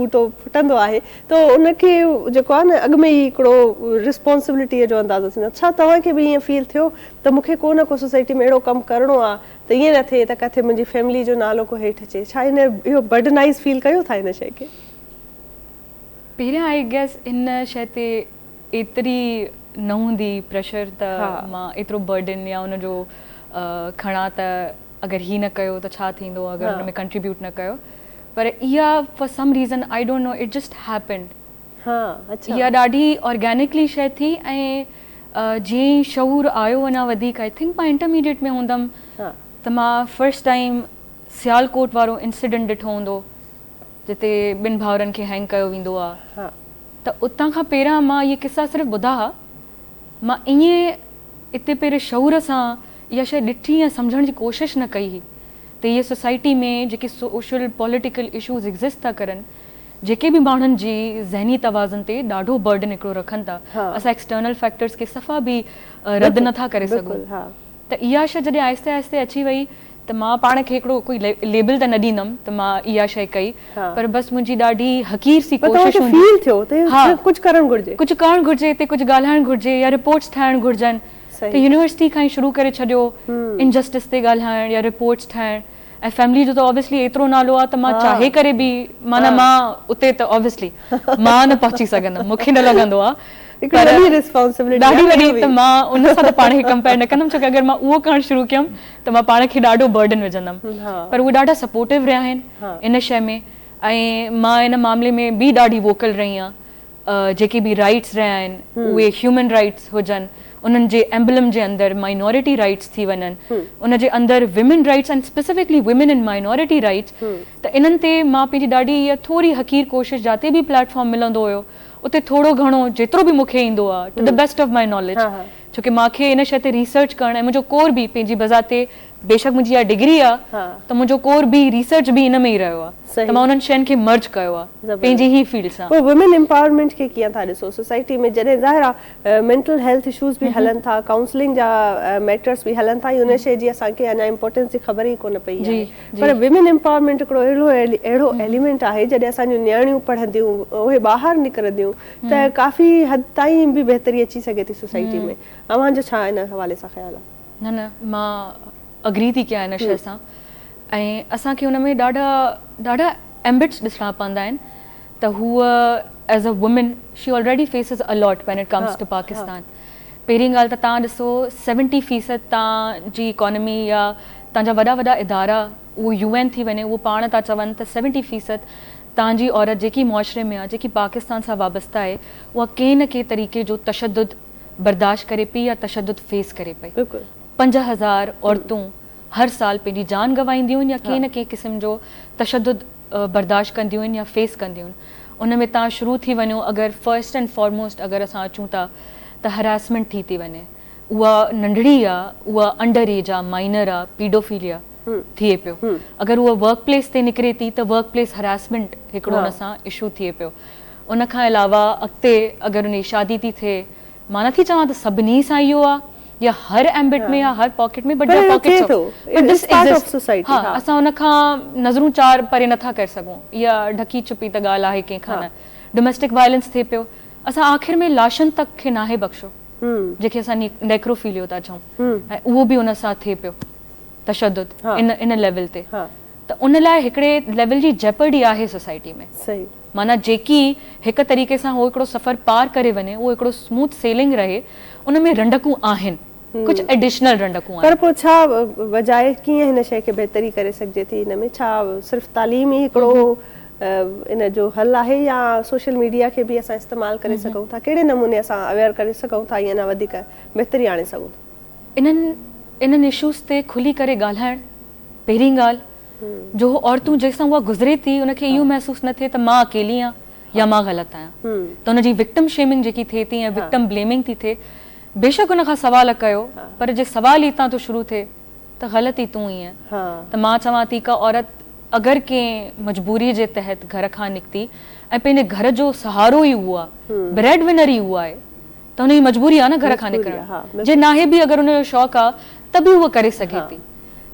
ٻوٽو ڦٽندو آهي ته ان کي جيڪو آهي نه اڳ ۾ ئي هڪڙو رسپانسبلٽيء جو اندازو ٿيندو آهي ڇا توهان کي به ائين فيل ٿيو ته مون کي ڪو نه ڪو سوسائٽي ۾ اهڙو ڪم ڪرڻو آ ته ائين نه ٿئي ته ڪٿي منهنجي فيملي جو نالو ڪو هيٺ اچي. ڇا ان اهو برڊنائيز فيل ڪيو ٿا ان شيء کي؟ پهريان I guess ان شيء تي ايتري نه هوندي پريشر ته مان ايترو برڊن يا ان جو کڻان ته اگر هي نه ڪيو ته ڇا ٿيندو اگر ان ۾ ڪنٽريبيوٽ نه ڪيو پر اها for some reason I don't know it just happened اها ڏاڍي آرگينڪلي شيء ٿي ۽ جيئن ئي شعور آيو اڃا وڌيڪ I think مان انٽرميڊيٽ ۾ هوندم ته مان فرسٽ ٽائيم سيالڪوٽ وارو انسيڊنٽ ڏٺو هوندو جتي ٻن ڀائرن کي هينگ ڪيو ويندو آ ته اتان کان پهريان مان اهي قصا صرف ٻڌا ها مان ائين اتي پهرين شعور سان اها شيء ڏٺي ۽ سمجهڻ جي ڪوشش نه ڪئي هئي ته اهي سوسائٽي ۾ جيڪي سوشل پوليٽيڪل اشوز ايگزسٽ ٿا ڪرن جيڪي به ماڻهن جي ذهني توازن تي ڏاڍو برڊن هڪڙو رکن ٿا اسان ايڪسٽرنل فيڪٽرز کي صفا به رد نه ٿا ڪري سگهون ته اها شيء جڏهن آهستي آهستي اچي وئي ته مان پاڻ کي هڪڙو ڪوئي ليبل ته نه ڏيندم ته مان اها شيء ڪئي پر بس منهنجي ڏاڍي حقير سي ڪوشش هوندي فيل ٿيو ته ڪجهه ڪرڻ گهرجي ڪجهه ڪرڻ گهرجي هتي ڪجهه ڳالهائڻ گهرجي يا رپورٽس ٺاهڻ گهرجن ته يونيورسٽي کان ئي شروع ڪري ڇڏيو انجسٽس تي ڳالهائڻ يا رپورٽس ٺاهڻ ۽ فيملي جو ته آبويسلي ايترو نالو آ ته مان چاهي ڪري به معنيٰ مان اتي ته آبويسلي مان نه پهچي سگهندم مون کي نه لڳندو آ پر وڏي ريسپانسبلٽي ڏاڍي وڏي ته مان ان سان ته پاڻ کي ڪمپيئر نه ڪندم ڇو ڪه اگر مان اهو ڪرڻ شروع ڪيم ته مان پاڻ کي ڏاڍو برڊن وجهندم پر اهي ڏاڍا سپورٽو رهيا آهن ان شيء ۾ ۽ مان ان معاملي ۾ به ڏاڍي ووڪل رهي آهيان جيڪي به رائيٽس رهيا آهن اهي هيومن رائيٽس هجن انهن جي ايمبلم جي اندر مائنورٽي رائيٽس ٿي وڃن ان جي اندر women rights ۽ specifically women and minority rights ته انهن تي مان پنهنجي ڏاڍي اها ٿوري حقير ڪوشش جاتي به پليٽ فارم ملندو هيو اتي ٿورو گهڻو جيترو به مون کي ايندو آهي to the best of my knowledge ڇو ڪي مان کي ان شيء تي ريسرچ ڪرڻ ۽ منهنجو ڪور به پنهنجي بذاتي بيشڪ منهنجي اها ڊگري آ ته منهنجو ڪور به ريسرچ به ان ۾ ئي رهيو آ ته مان انهن شين کي مرج ڪيو آ پنهنجي ئي فيلڊ سان. پوء وومين امپاورمينٽ کي ڪيئن ٿا ڏسو سوسائٽي ۾ جڏهن ظاهر آ مينٽل هيلٿ اشوز به هلن ٿا ڪائونسلنگ جا ميٽرس به هلن ٿا ۽ ان شي جي اسان کي اڃا امپورٽنس جي خبر ئي ڪونه پئي آهي پر وومين امپاورمينٽ هڪڙو اهڙو اهڙو ايليمينٽ آهي جڏهن اسان جون نياڻيون پڙهنديون اهي ٻاهر نڪرنديون ته ڪافي حد تائين به بهتري اچي سگهي ٿي سوسائٽي ۾ اوهان جو ڇا ان حوالي سان خيال آ؟ نه نه مان اگري ٿي ڪيان ان شيء سان ۽ اسان کي ان ۾ ڏاڍا ڏاڍا ايمبٽس ڏسڻا پوندا آهن ته هوء as a woman she already faces a lot when it comes to Pakistan پهرين ڳالهه ته تان ڏسو سيونٽي فيصد تان جي اڪانومي يا تان جا وڏا وڏا ادارا اهو يو اين ٿي وڃي اهو پاڻ ٿا چون ته سيونٽي فيصد تان جي عورت جيڪي معاشري ۾ آهي جيڪي پاڪستان سان وابسته آهي اها ڪنهن نه ڪنهن طريقي جو تشدد برداشت ڪري پئي يا تشدد فيس ڪري پئي. 5000 عورتون هر سال پنهنجي جان گنوائينديون آهن يا ڪنهن نه ڪنهن قسم جو تشدد برداشت ڪنديون آهن يا فيس ڪنديون آهن. ان ۾ تان شروع ٿي وڃو اگر فرسٽ اينڊ فارموسٽ اگر اسان اچون ٿا ته هراسمينٽ ٿي ٿي وڃي اها ننڍڙي آ اها انڊر ايج آ مائنر آ پيڊوفيليا ٿئي پيو اگر اها ورڪ پليس تي نڪري ٿي ته ورڪ پليس هراسمينٽ هڪڙو ان سان اشو ٿئي پيو. ان کان علاوه اڳتي اگر ان جي شادي ٿي ٿئي، مان نٿي چوان ته سڀني سان اهو آ يا هر ايمبٽ ۾ يا هر پاڪيٽ ۾ بٽ پر اهو ٿئي ٿو بٽ this exist ها اسان ان کان نظرون چار پري نٿا ڪري سگهون اها ڍڪي ڇپي ته ڳالهه آهي ڪنهن کان نه ڊوميسٽڪ وائلنس ٿئي پيو اسان آخر ۾ لاشن تڪ کي ناهي بخشيو جنهن کي اسان نيڪروفيليو ٿا چئون ۽ اهو به ان سان ٿئي پيو تشدد ان ان ليول تي ته ان لاء هڪڙي ليول جي جيپرڊي آهي سوسائٽي ۾ معنيٰ جيڪي هڪ طريقي سان هو هڪڙو سفر پار ڪري وڃي اهو هڪڙو سموٿ سيلنگ رهي ان ۾ رنڊڪون آهن ڪجهه ايڊيشنل رنڊڪون آهن. پر پوء ڇا وجهه آهي ڪيئن هن شيء کي بهتري ڪري سگهجي ٿي هن ۾ ڇا صرف تعليم ئي هڪڙو ان جو حل آهي يا سوشل ميڊيا کي به اسان استعمال ڪري سگهون ٿا ڪهڙي نموني اسان اويئر ڪري سگهون ٿا ۽ اڃا وڌيڪ بهتري آڻي سگهون ٿا. انهن انهن اشوز تي کلي ڪري ڳالهائڻ پهرين ڳالهه جو هو عورتون جنهن سان اها گذري ٿي ان کي اهو محسوس نه ٿئي ته مان اڪيلي آهيان يا مان غلط آهيان ته ان جي وڪٽم شيمنگ جيڪي ٿئي ٿي ۽ وڪٽم بليمنگ ٿي ٿئي بيشڪ ان کان سوال ڪيو پر جي سوال ئي اتان ٿو شروع ٿئي ته غلط ئي تون ئي آهين ته مان چوان ٿي ڪا عورت اگر ڪنهن مجبوري جي تحت گهر کان نڪتي ۽ پنهنجي گهر جو سهارو ئي اهو آهي بريڊ ونر ئي اهو آهي ته هن جي مجبوري آهي نه گهر کان نڪرڻ جي ناهي به اگر ان جو شوق آهي ته به هوء ڪري سگهي ٿي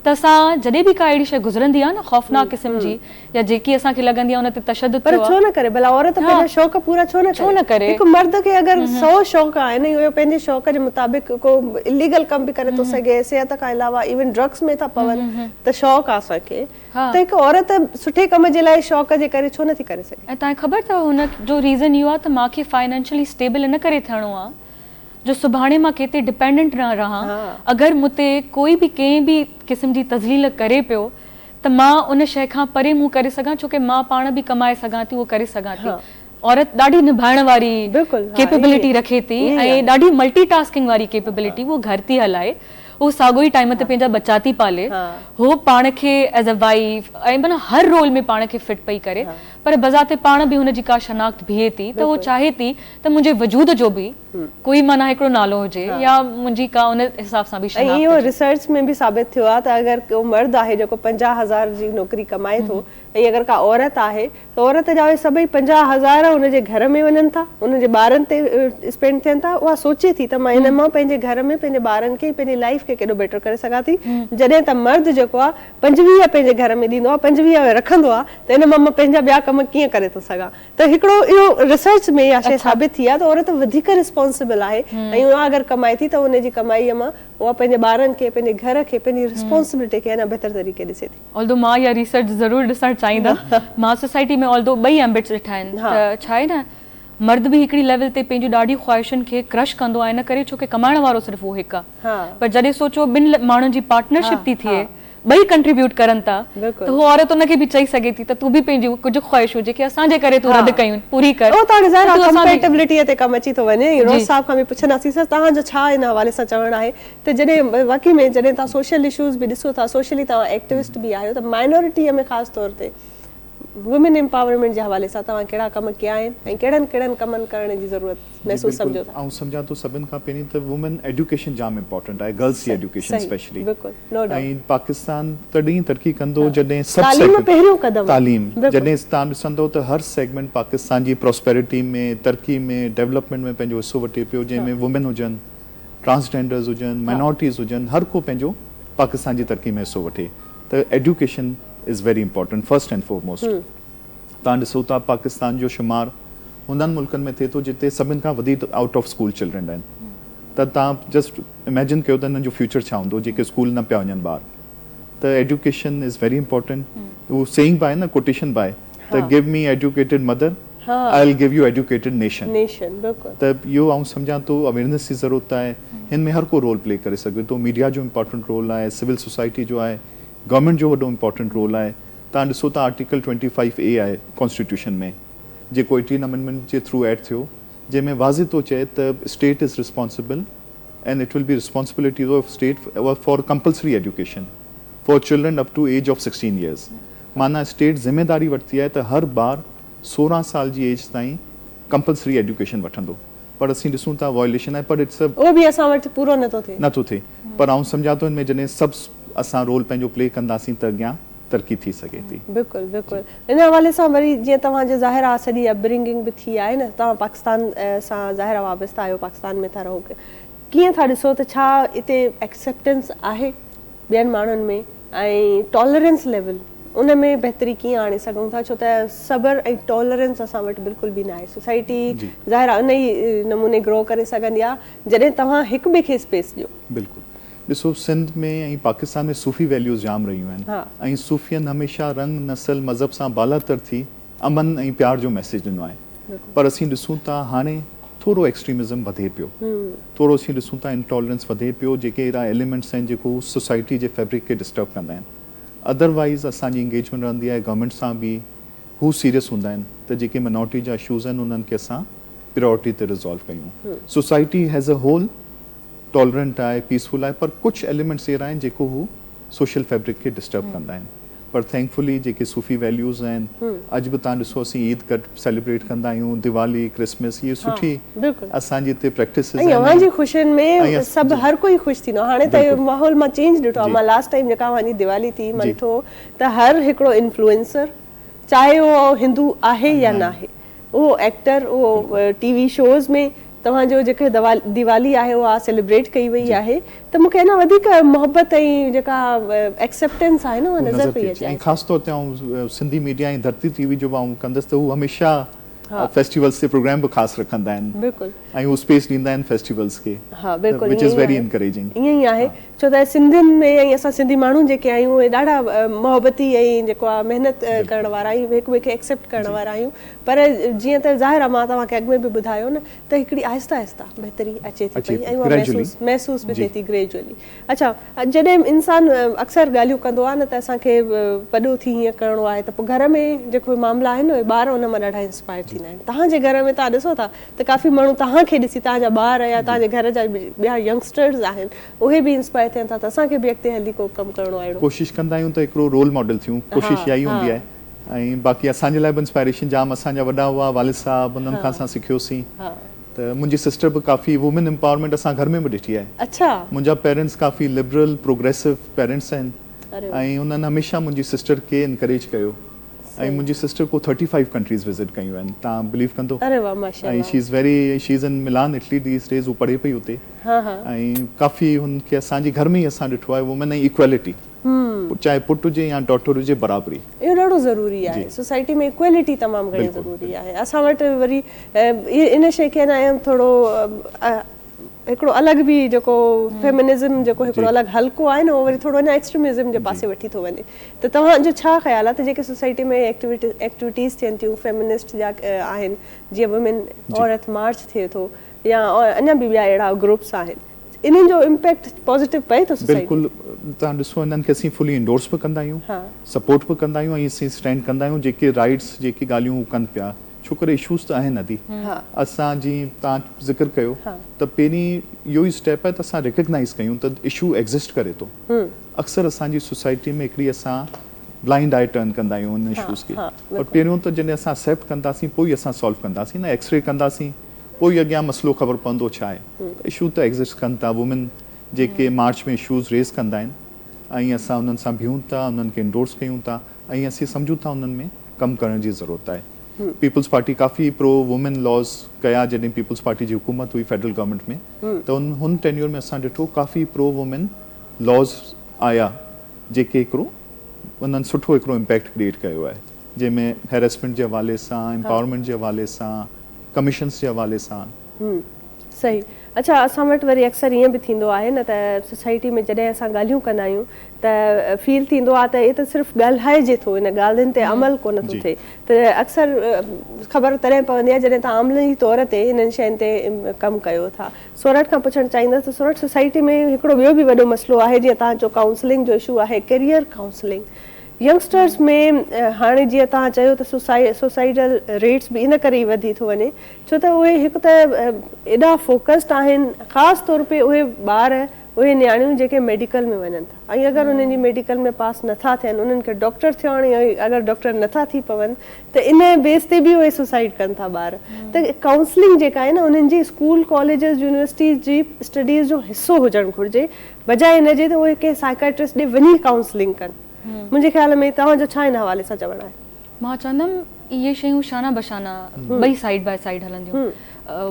ته اسان جڏهن به ڪا اهڙي شيء گذرندي آهي نه خوفناڪ قسم جي يا جيڪي اسان کي لڳندي آهي ان تي تشدد پر ٿيو آهي. ڇو نه ڪري ڀلا عورت پنهنجا شوق پورا ڇو نه ڇو نه ڪري؟ هڪ مرد کي اگر سو شوق آهن ۽ اهو پنهنجي شوق جي مطابق ڪو اليگل ڪم به ڪري ٿو سگهي صحت کان علاوه ايون ڊرگس ۾ ٿا پون ته شوق آهي اسان کي ته هڪ عورت سٺي ڪم جي لاء شوق جي ڪري ڇو نه ٿي ڪري سگهي؟ ۽ توهان کي خبر اٿو هن جو ريزن اهو آهي ته مان کي فائنينشلي اسٽيبل ان ڪري ٿيڻو آهي جو سڀاڻي مان ڪنهن تي ڊپينڊنٽ نه رهان، اگر مون تي ڪوئي به ڪنهن به قسم جي تذليل ڪري پيو ته مان ان شيء کان پري منهن ڪري سگهان ڇو ڪه مان پاڻ به ڪمائي سگهان ٿي اهو ڪري سگهان ٿي. عورت ڏاڍي نڀائڻ واري ڪيپيبلٽي رکي ٿي ۽ ڏاڍي ملٽي ٽاسڪنگ واري ڪيپيبلٽي اهو گهر ٿي هلائي اهو ساڳيو ئي ٽائيم تي پنهنجا ٻچا ٿي پالي هو پاڻ کي ايز اي وائيف ۽ معنيٰ هر رول ۾ پاڻ کي فٽ پئي ڪري پر بذات پاڻ به هن جي ڪا شناخت بيهي ٿي ته هو چاهي ٿي ته منهنجي وجود جو به ڪوئي معنيٰ هڪڙو نالو هجي يا منهنجي ڪا ان حساب سان به شناخت هجي. ۽ اهو ريسرچ ۾ به ثابت ٿيو آهي ته اگر ڪو مرد آهي جيڪو 50000 جي نوڪري ڪمائي ٿو ۽ اگر ڪا عورت آهي ته عورت جا اهي سڀئي 50000 ان جي گهر ۾ وڃن ٿا ان جي ٻارن تي اسپينڊ ٿين ٿا اها سوچي ٿي ته مان ان مان پنهنجي گهر ۾ پنهنجي ٻارن کي پنهنجي لائيف کي ڪيڏو بيٽر ڪري سگهان ٿي جڏهن ته مرد جيڪو آهي 25 پنهنجي گهر ۾ ڏيندو آهي 25 رکندو آهي ته ان مان مان پنهنجا ٻيا ڪم ڪيئن ڪري ٿو سگهان ته هڪڙو اهو ريسرچ ۾ اها شيء ثابت ٿي آهي ته عورت وڌيڪ ريسپانسبل آهي ۽ اها اگر ڪمائي ٿي ته ان جي ڪمائيء مان اها پنهنجي ٻارن کي پنهنجي گهر کي پنهنجي ريسپانسبلٽي کي اڃا بهتر طريقي ڏسي ٿي. آلدو مان اها ريسرچ ضرور ڏسڻ چاهيندم. مان سوسائٽي ۾ آلدو ٻئي ايمبٽس ڏٺا آهن ته ڇا آهي نه مرد به هڪڙي ليول تي پنهنجي ڏاڍي خواهشن کي ڪرش ڪندو آهي ان ڪري ڇو ڪي ڪمائڻ وارو صرف اهو هڪ آهي پر جڏهن سوچو ٻن ماڻهن جي پارٽنرشپ ٿي ٿئي ٻئي ڪنٽريبيوٽ ڪرن ٿا ته هو عورت ان کي به چئي سگهي ٿي ته تون به پنهنجون ڪجهه خواهشون جيڪي اسان جي ڪري تون رد ڪيون پوري ڪر. اهو ته هاڻي ظاهر آهي ڪمپيٽبلٽي تي ڪم اچي ٿو وڃي ۽ روز صاحب کان به پڇنداسين سر توهان جو ڇا ان حوالي سان چوڻ آهي ته جڏهن واقعي ۾ جڏهن توهان سوشل اشوز به ڏسو ٿا سوشلي توهان ايڪٽوسٽ به آهيو ته مائنورٽي ۾ خاص طور تي وومين امپاورمينٽ جي حوالي سان توهان ڪهڙا ڪم ڪيا آهن ۽ ڪهڙن ڪهڙن ڪمن ڪرڻ جي ضرورت جي محسوس بلڪل سمجهو ٿا؟ آئون سمجهان ٿو سڀن کان پهرين ته وومين ايڊيوڪيشن جام امپارٽنٽ آهي گرلس جي صحيح ايڊيوڪيشن صحيح اسپيشلي بلڪل نو ڊائوٽ ۽ پاڪستان تڏهن ئي ترقي ڪندو ها جڏهن سڀ تعليم سيگمينٽ پهريون قدم آهي تعليم بلڪل جڏهن توهان ڏسندو ته هر سيگمينٽ پاڪستان جي پراسپيرٽي ۾ ترقي ۾ ڊولپمينٽ ۾ پنهنجو حصو وٺي پيو ها جنهن ۾ وومين هجن ٽرانسجينڊرز هجن ها مائنارٽيز هجن هر ڪو پنهنجو پاڪستان جي ترقي ۾ حصو وٺي ته education is very important first and foremost توهان ڏسو ٿا پاڪستان جو شمار انهن ملڪن ۾ ٿئي ٿو جتي سڀن کان وڌيڪ آئوٽ آف اسڪول چلڊرن آهن ته توهان جسٽ اميجن ڪيو ته انهن جو فيوچر ڇا هوندو جيڪي اسڪول نه پيا وڃن ٻار ته ايڊيوڪيشن is very important هو سيئنگ به آهي نه ڪوٽيشن به آهي ته give me educated mother I will give you educated nation nation بلڪل ته اهو آئون سمجهان ٿو اويرنيس جي ضرورت آهي هن ۾ هر ڪو رول پلي ڪري سگهي ٿو ميڊيا جو امپارٽنٽ رول آهي سول سوسائٽي جو آهي گورنمينٽ جو وڏو امپارٽنٽ رول آهي توهان ڏسو ته آرٽيڪل ٽوئنٽي فائيو اي آهي ڪانسٽيٽيوشن ۾ جيڪو ايٽين امينڊمينٽ جي ٿرو ايڊ ٿيو جنهن ۾ واضح ٿو چئي ته state is responsible and it will be responsibility of state for compulsory education for children up to age of sixteen years معنيٰ اسٽيٽ ذميداري ورتي آهي ته هر ٻار سورهن سال جي ايج تائين ڪمپلسري ايڊيوڪيشن وٺندو پر اسين ڏسون ٿا وائليشن آهي پر it's اهو به اسان وٽ پورو نٿو ٿئي. نٿو ٿئي پر آئون سمجهان ٿو ان ۾ جڏهن سڀ اسان رول پنهنجو پلي ڪنداسين ته اڳيان ترقي ٿي سگهي ٿي. بلڪل بلڪل ان حوالي سان وري جيئن توهان جو ظاهر آهي سڄي اپ برنگنگ به ٿي آهي نه توهان پاڪستان سان ظاهر آهي وابسته آهيو پاڪستان ۾ ٿا رهو ڪيئن ٿا ڏسو ته ڇا اتي ايڪسيپٽنس آهي ٻين ماڻهن ۾ ۽ ٽالرنس ليول ان ۾ بهتري ڪيئن آڻي سگهون ٿا ڇو ته صبر ۽ ٽالرنس اسان وٽ بلڪل به ناهي سوسائٽي ظاهر آهي ان ئي نموني گرو ڪري سگهندي آهي جڏهن توهان هڪ ٻئي کي اسپيس ڏيو. بلڪل ڏسو سنڌ ۾ ۽ پاڪستان ۾ صوفي ويليوز جام رهيون آهن ۽ صوفين هميشه رنگ نسل مذهب سان بالاتر ٿي امن ۽ پيار جو ميسيج ڏنو آهي پر اسين ڏسون ٿا هاڻي ٿورو ايڪسٽريمزم وڌي پيو ٿورو اسين ڏسون ٿا انٽالرنس وڌي پيو جيڪي اهڙا ايليمينٽس آهن جيڪو سوسائٽي جي فيبرڪ کي ڊسٽرب ڪندا آهن ادروائيز اسان جي انگيجمينٽ رهندي آهي گورنمينٽ سان به هو سيريس هوندا آهن ته جيڪي مائنارٽي جا اشوز آهن انهن کي اسان پريورٽي تي ريزالو ڪيون society as a whole tolerant آهي پيسفل آهي پر ڪجهه ايليمينٽس اهڙا آهن جيڪو هو سوشل فيبرڪ کي ڊسٽرب ڪندا آهن پر ٿينڪفلي جيڪي صوفي ويليوز آهن اڄ به توهان ڏسو اسين عيد گڏ سيليبريٽ ڪندا آهيون ديوالي ڪرسمس اهي سٺي اسان جي هتي پريڪٽسز آهن ۽ اوهان جي خوشين ۾ سڀ هر ڪوئي خوش ٿيندو آهي هاڻي ته ماحول مان چينج ڏٺو آهي مان لاسٽ ٽائيم جيڪا اوهان جي ديوالي ٿي مان ڏٺو ته هر هڪڙو انفلوئنسر چاهي اهو هندو آهي يا ناهي اهو ايڪٽر اهو ٽي وي شوز ۾ توهان جو جيڪا ديوالي آهي اها سيليبريٽ ڪئي وئي آهي ته مون کي اڃا وڌيڪ محبت ۽ جيڪا ايڪسيپٽنس آهي نه اها نظر پئي اچي. ۽ خاص طور تي آئون سنڌي ميڊيا ۽ ڌرتي ٽي وي جو به آئون ڪندس ته هو هميشه فيسٽيولز تي پروگرام به خاص رکندا آهن بلڪل ۽ هو اسپيس ڏيندا آهن فيسٽيولز کي ها بلڪل وچ is very encouraging ائين ئي آهي ڇو ته سنڌين ۾ ۽ اسان سنڌي ماڻهو جيڪي آهيون اهي ڏاڍا محبتي ۽ جيڪو آهي محنت ڪرڻ وارا آهيون هڪ ٻئي کي ايڪسيپٽ ڪرڻ وارا آهيون پر جيئن ته ظاهر آهي مان توهان کي اڳ ۾ به ٻڌايو نه ته هڪڙي آهسته آهسته بهتري اچي ٿي پئي ۽ اها محسوس محسوس به ٿئي ٿي گريجوئلي اڇا جڏهن انسان اڪثر ڳالهيون ڪندو آهي نه ته اسان کي وڏو ٿي هيئن ڪرڻو آهي ته پوء گهر ۾ جيڪو معاملا آهن اهي ٻار ان مان ڏاڍا انسپائر ٿيندا آهن توهان جي گهر ۾ توهان ڏسو ٿا ته ڪافي ماڻهو توهان کي ڏسي توهان جا ٻار يا توهان جي گهر جا ٻيا ينگسٽرز آهن اهي به انسپائر ٿين ٿا ته اسان کي به اڳتي هلي ڪو ڪم ڪرڻو آهي اهڙو. ڪوشش ڪندا آهيون ته هڪڙو رول ماڊل ٿيون ڪوشش اها ئي هوندي آهي ۽ باقي اسان جي لاء به انسپائريشن جام اسان جا وڏا هئا والد صاحب انهن کان اسان سکيوسين ته منهنجي سسٽر به ڪافي وومين امپاورمينٽ اسان گهر ۾ به ڏٺي آهي منهنجا پيرنٽس ڪافي لبرل پروگريسو پيرنٽس آهن ۽ انهن هميشه منهنجي سسٽر کي انڪريج ڪيو ۽ منهنجي سسٽر ڪو ٿرٽي فائيو ڪنٽريز وزٽ ڪيون آهن توهان بليو ڪندو اري واه ماشاء الله ۽ she is very she is in Milan Italy these days هو پڙهي پئي اتي ها ها ۽ ڪافي هن کي اسان جي گهر ۾ ئي اسان ڏٺو آهي وومين ۽ ايڪوالٽي چاهي پٽ هجي يا ڊاٽر هجي برابري اهو ڏاڍو ضروري آهي سوسائٽي ۾ ايڪوالٽي تمام گهڻي ضروري آهي اسان وٽ وري ان شي کي نه ٿورو هڪڙو الڳ به جيڪو فيمنزم جيڪو هڪڙو الڳ حلقو آهي نه اهو وري ٿورو اڃا ايڪسٽريمزم جي پاسي وٺي ٿو وڃي ته توهان جو ڇا خيال آهي ته جيڪي سوسائٽي ۾ ايڪٽيوٽيز ٿين ٿيون فيمنسٽ جا آهن جيئن وومين عورت مارچ ٿئي ٿو يا اڃا به ٻيا اهڙا گروپس آهن انهن جو امپيڪٽ پازيٽو پئي ٿو سوسائٽي بلڪل توهان ڏسو انهن کي اسين فلي انڊورس به ڪندا آهيون سپورٽ به ڪندا آهيون ۽ اسين اسٽينڊ ڪندا آهيون جيڪي رائيٽس جيڪي ڳالهيون هو ڪن پيا ڇو ڪري اشوز ته آهن ادي اسان جيئن توهان ذڪر ڪيو ته پهرين اهو ئي اسٽيپ آهي ته اسان ريڪگنائيز ڪيون ته اشو ايگزسٽ ڪري ٿو اڪثر اسان جي سوسائٽي ۾ هڪڙي اسان بلائنڊ آئي ٽرن ڪندا آهيون انهن اشوز کي پر پهريون ته جڏهن اسان اڪسيپٽ ڪنداسين پوء ئي اسان سالو ڪنداسين نه ايڪسري ڪنداسين پوء ئي اڳيان مسئلو خبر پوندو ڇا آهي ته اشو ته ايگزسٽ ڪن ٿا وومين جيڪي مارچ ۾ اشوز ريز ڪندا آهن ۽ اسان انهن سان بيهون ٿا انهن کي انڊورس ڪيون ٿا ۽ اسين سمجهون ٿا انهن ۾ ڪم ڪرڻ جي ضرورت آهي پيپلز پارٽي ڪافي پرو وومين لاز ڪيا جڏهن پيپلز پارٽي جي حڪومت هئي فيڊرل گورنمينٽ ۾ ته هن ٽينيور ۾ اسان ڏٺو ڪافي پرو وومين لاز آيا جيڪي هڪڙو انهن سٺو هڪڙو امپيڪٽ ڪريئيٽ ڪيو آهي جنهن ۾ هيرسمينٽ جي حوالي سان امپاورمينٽ جي حوالي سان ڪميشنس جي حوالي سان. صحيح اڇا اسان وٽ وري اڪثر ائين به ٿيندو آهي نه ته سوسائٽي ۾ جڏهن اسان ڳالهيون ڪندا آهيون ته فيل ٿيندو آهي ته هي ته صرف ڳالهائجي ٿو ان ڳالهين تي عمل ڪونه ٿو ٿئي ته اڪثر خبر تڏهن پوندي آهي جڏهن توهان عملي طور تي انهن شين تي ڪم ڪيو ٿا. سورٺ کان پڇڻ چاهيندس ته سورٺ سوسائٽي ۾ هڪڙو ٻيو به وڏو مسئلو آهي جيئن توهان چيو ڪائونسلنگ جو اشو آهي ڪيريئر ڪائونسلنگ ينگسٽرز ۾ هاڻي جيئن توهان چيو ته سوسائيڊل ريٽس به ان ڪري ئي وڌي ٿو وڃي ڇو ته اهي هڪ ته ايڏا فوڪسڊ آهن خاص طور پي اهي ٻار اهي نياڻيون جيڪي ميڊيڪل ۾ وڃن ٿا ۽ اگر انهن جي ميڊيڪل ۾ پاس نٿا ٿين انهن کي ڊاڪٽر ٿيڻ ۽ اگر ڊاڪٽر نٿا ٿي پون ته ان بيس تي به اهي سوسائيڊ ڪن ٿا ٻار ته ڪائونسلنگ جيڪا آهي نه انهن جي اسڪول ڪاليجز يونيورسٽيز جي اسٽڊيز جو حصو هجڻ گهرجي بجاء ان جي ته اهي ڪنهن سائيڪائٽرسٽ ڏي وڃي ڪائونسلنگ ڪن منهنجي خيال ۾ توهان جو ڇا ان حوالي سان چوڻ آهي؟ مان چوندم اهي شيون شانه بشانه ٻئي سائيڊ باء سائيڊ هلنديون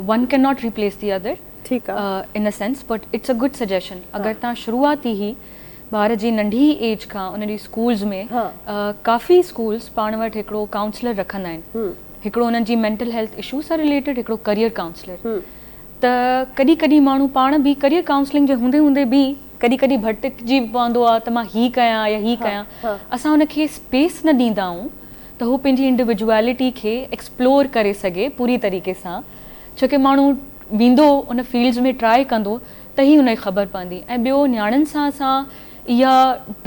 one can not replace the other ٺيڪ آ. In a sense but it's a good suggestion اگر توهان شروعات ئي ٻار جي ننڍي ايج کان ان جي اسڪولز ۾ ڪافي اسڪولز پاڻ وٽ هڪڙو ڪائونسلر رکندا آهن هڪڙو انهن جي مينٽل هيلٿ اشوز سان رليٽيڊ هڪڙو ڪريئر ڪائونسلر ته ڪڏهن ڪڏهن ماڻهو پاڻ به ڪريئر ڪائونسلنگ جي هوندي هوندي به ڪڏهن ڪڏهن ڀٽڪجي به پوندو آهي ته مان هي ڪيان يا هي ڪيان اسان ان کي اسپيس نه ڏيندا آهيون ته هو پنهنجي انڊيوڊيوالٽي کي ايڪسپلور ڪري سگهي پوري طريقي سان ڇو ڪي ماڻهو ويندو ان فيلڊز ۾ ٽرائي ڪندو ته ئي ان کي خبر پوندي ۽ ٻيو نياڻين سان اسان اها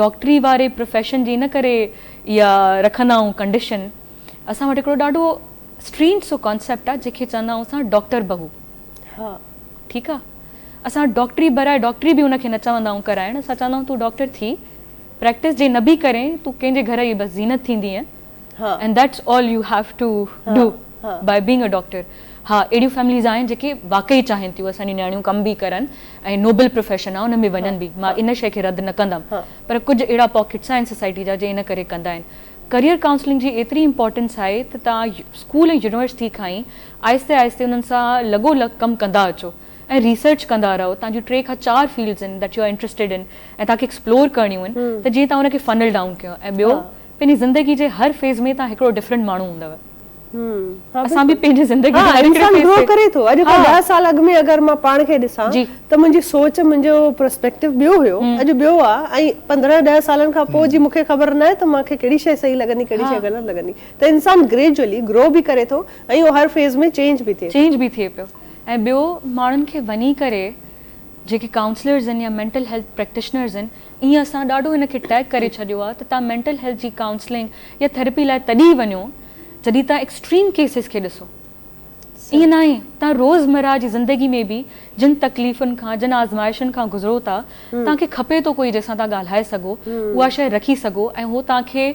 ڊاڪٽري واري پروفيشن جي ان ڪري اها رکندا آهيون ڪنڊيشن اسان وٽ هڪڙو ڏاڍو اسٽرينج سو ڪانسيپٽ آهي جنهن کي چوندا آهيون اسان ڊاڪٽر بهو ٺيڪ آهي اسان ڊاڪٽري برائي ڊاڪٽري به ان کي نه چوندا آهيون ڪرائڻ اسان چوندا آهيون تون ڊاڪٽر ٿي پريڪٽس جي نه به ڪرين تون ڪنهن جي گهر جي بس زينت ٿيندينء and that's all you have to do by being a doctor ها اهڙيون فيمليز آهن جيڪي واقعي چاهين ٿيون اسان جون نياڻيون ڪم به ڪرن ۽ نوبل پروفيشن آهي ان ۾ وڃن به مان ان شيء کي رد نه ڪندم پر ڪجهه اهڙا پاڪيٽس آهن سوسائٽي جا جي ان ڪري ڪندا آهن ڪريئر ڪائونسلنگ جي ايتري امپورٽنس آهي ته توهان اسڪول ۽ يونيورسٽي کان ئي آهستي آهستي انهن سان لڳو لڳ ڪم ڪندا اچو ۽ ريسرچ ڪندا رهو توهان جون ٽي کان چار فيلڊز آهن that you are interested in ۽ توهان کي ايڪسپلور ڪرڻيون آهن ته جيئن توهان ان کي فنل ڊائون ڪيو ۽ ٻيو پنهنجي زندگي جي هر فيز ۾ توهان هڪڙو ڊفرنٽ ماڻهو هوندؤ. اسان به پنهنجي زندگي جي هر هڪڙي انسان گرو ڪري ٿو. اڄ کان 10 سال اڳ ۾ اگر مان پاڻ کي ڏسان ته منهنجي سوچ منهنجو پرسپيڪٽو ٻيو هيو اڄ ٻيو آ ۽ 15 10 سالن کان پوء جي مون کي خبر ناهي ته مان کي ڪهڙي شيء صحيح لڳندي ڪهڙي شيء غلط لڳندي ته انسان گريجوئلي گرو به ڪري ٿو ۽ اهو هر فيز ۾ چينج به ٿئي ٿو. چينج به ٿئي پيو ۽ ٻيو ماڻهن کي وڃي ڪري جيڪي ڪائونسلرز آهن يا مينٽل هيلٿ پريڪٽيشنرز آهن ائين اسان ڏاڍو هن کي ٽيگ ڪري ڇڏيو آهي ته توهان مينٽل هيلٿ جي ڪائونسلنگ يا ٿيراپي لاء تڏهن وڃو جڏهن توهان ايڪسٽريم ڪيسز کي ڏسو. ائين ناهي، توهان روزمرهه جي زندگي ۾ به جن تڪليفن کان، جن آزمائشن کان گذرو ٿا، توهان کي کپي ٿو ڪوئي جنهن سان توهان ڳالهائي سگهو، اها شيء رکي سگهو ۽ هو توهان کي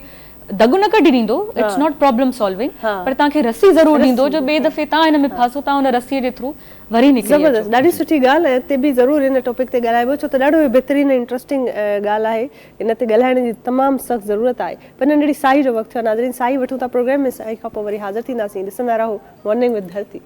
دڳ نه ڪڍي ڏيندو، it's not problem solving, پر توهان کي رسي ضرور ڏيندو جو ٻئي دفعي توهان هن ۾ ڦاسو، توهان ان رسيء جي ٿرو وري نڪري اچو. زبردست ڏاڍي سٺي ڳالهه ۽ اڳتي به ضرور ان ٽاپڪ تي ڳالهائبو ڇو ته ڏاڍو بهترين ۽ انٽرسٽنگ ڳالهه آهي ان تي ڳالهائڻ جي تمام سخت ضرورت آهي پر ننڍڙي ساهي جو وقت ٿيو آهي ناظرين ساهي وٺون ٿا پروگرام ۾ ساهي کان پوء وري حاضر ٿينداسين ڏسندا رهو مارننگ وٿ ڌرتي.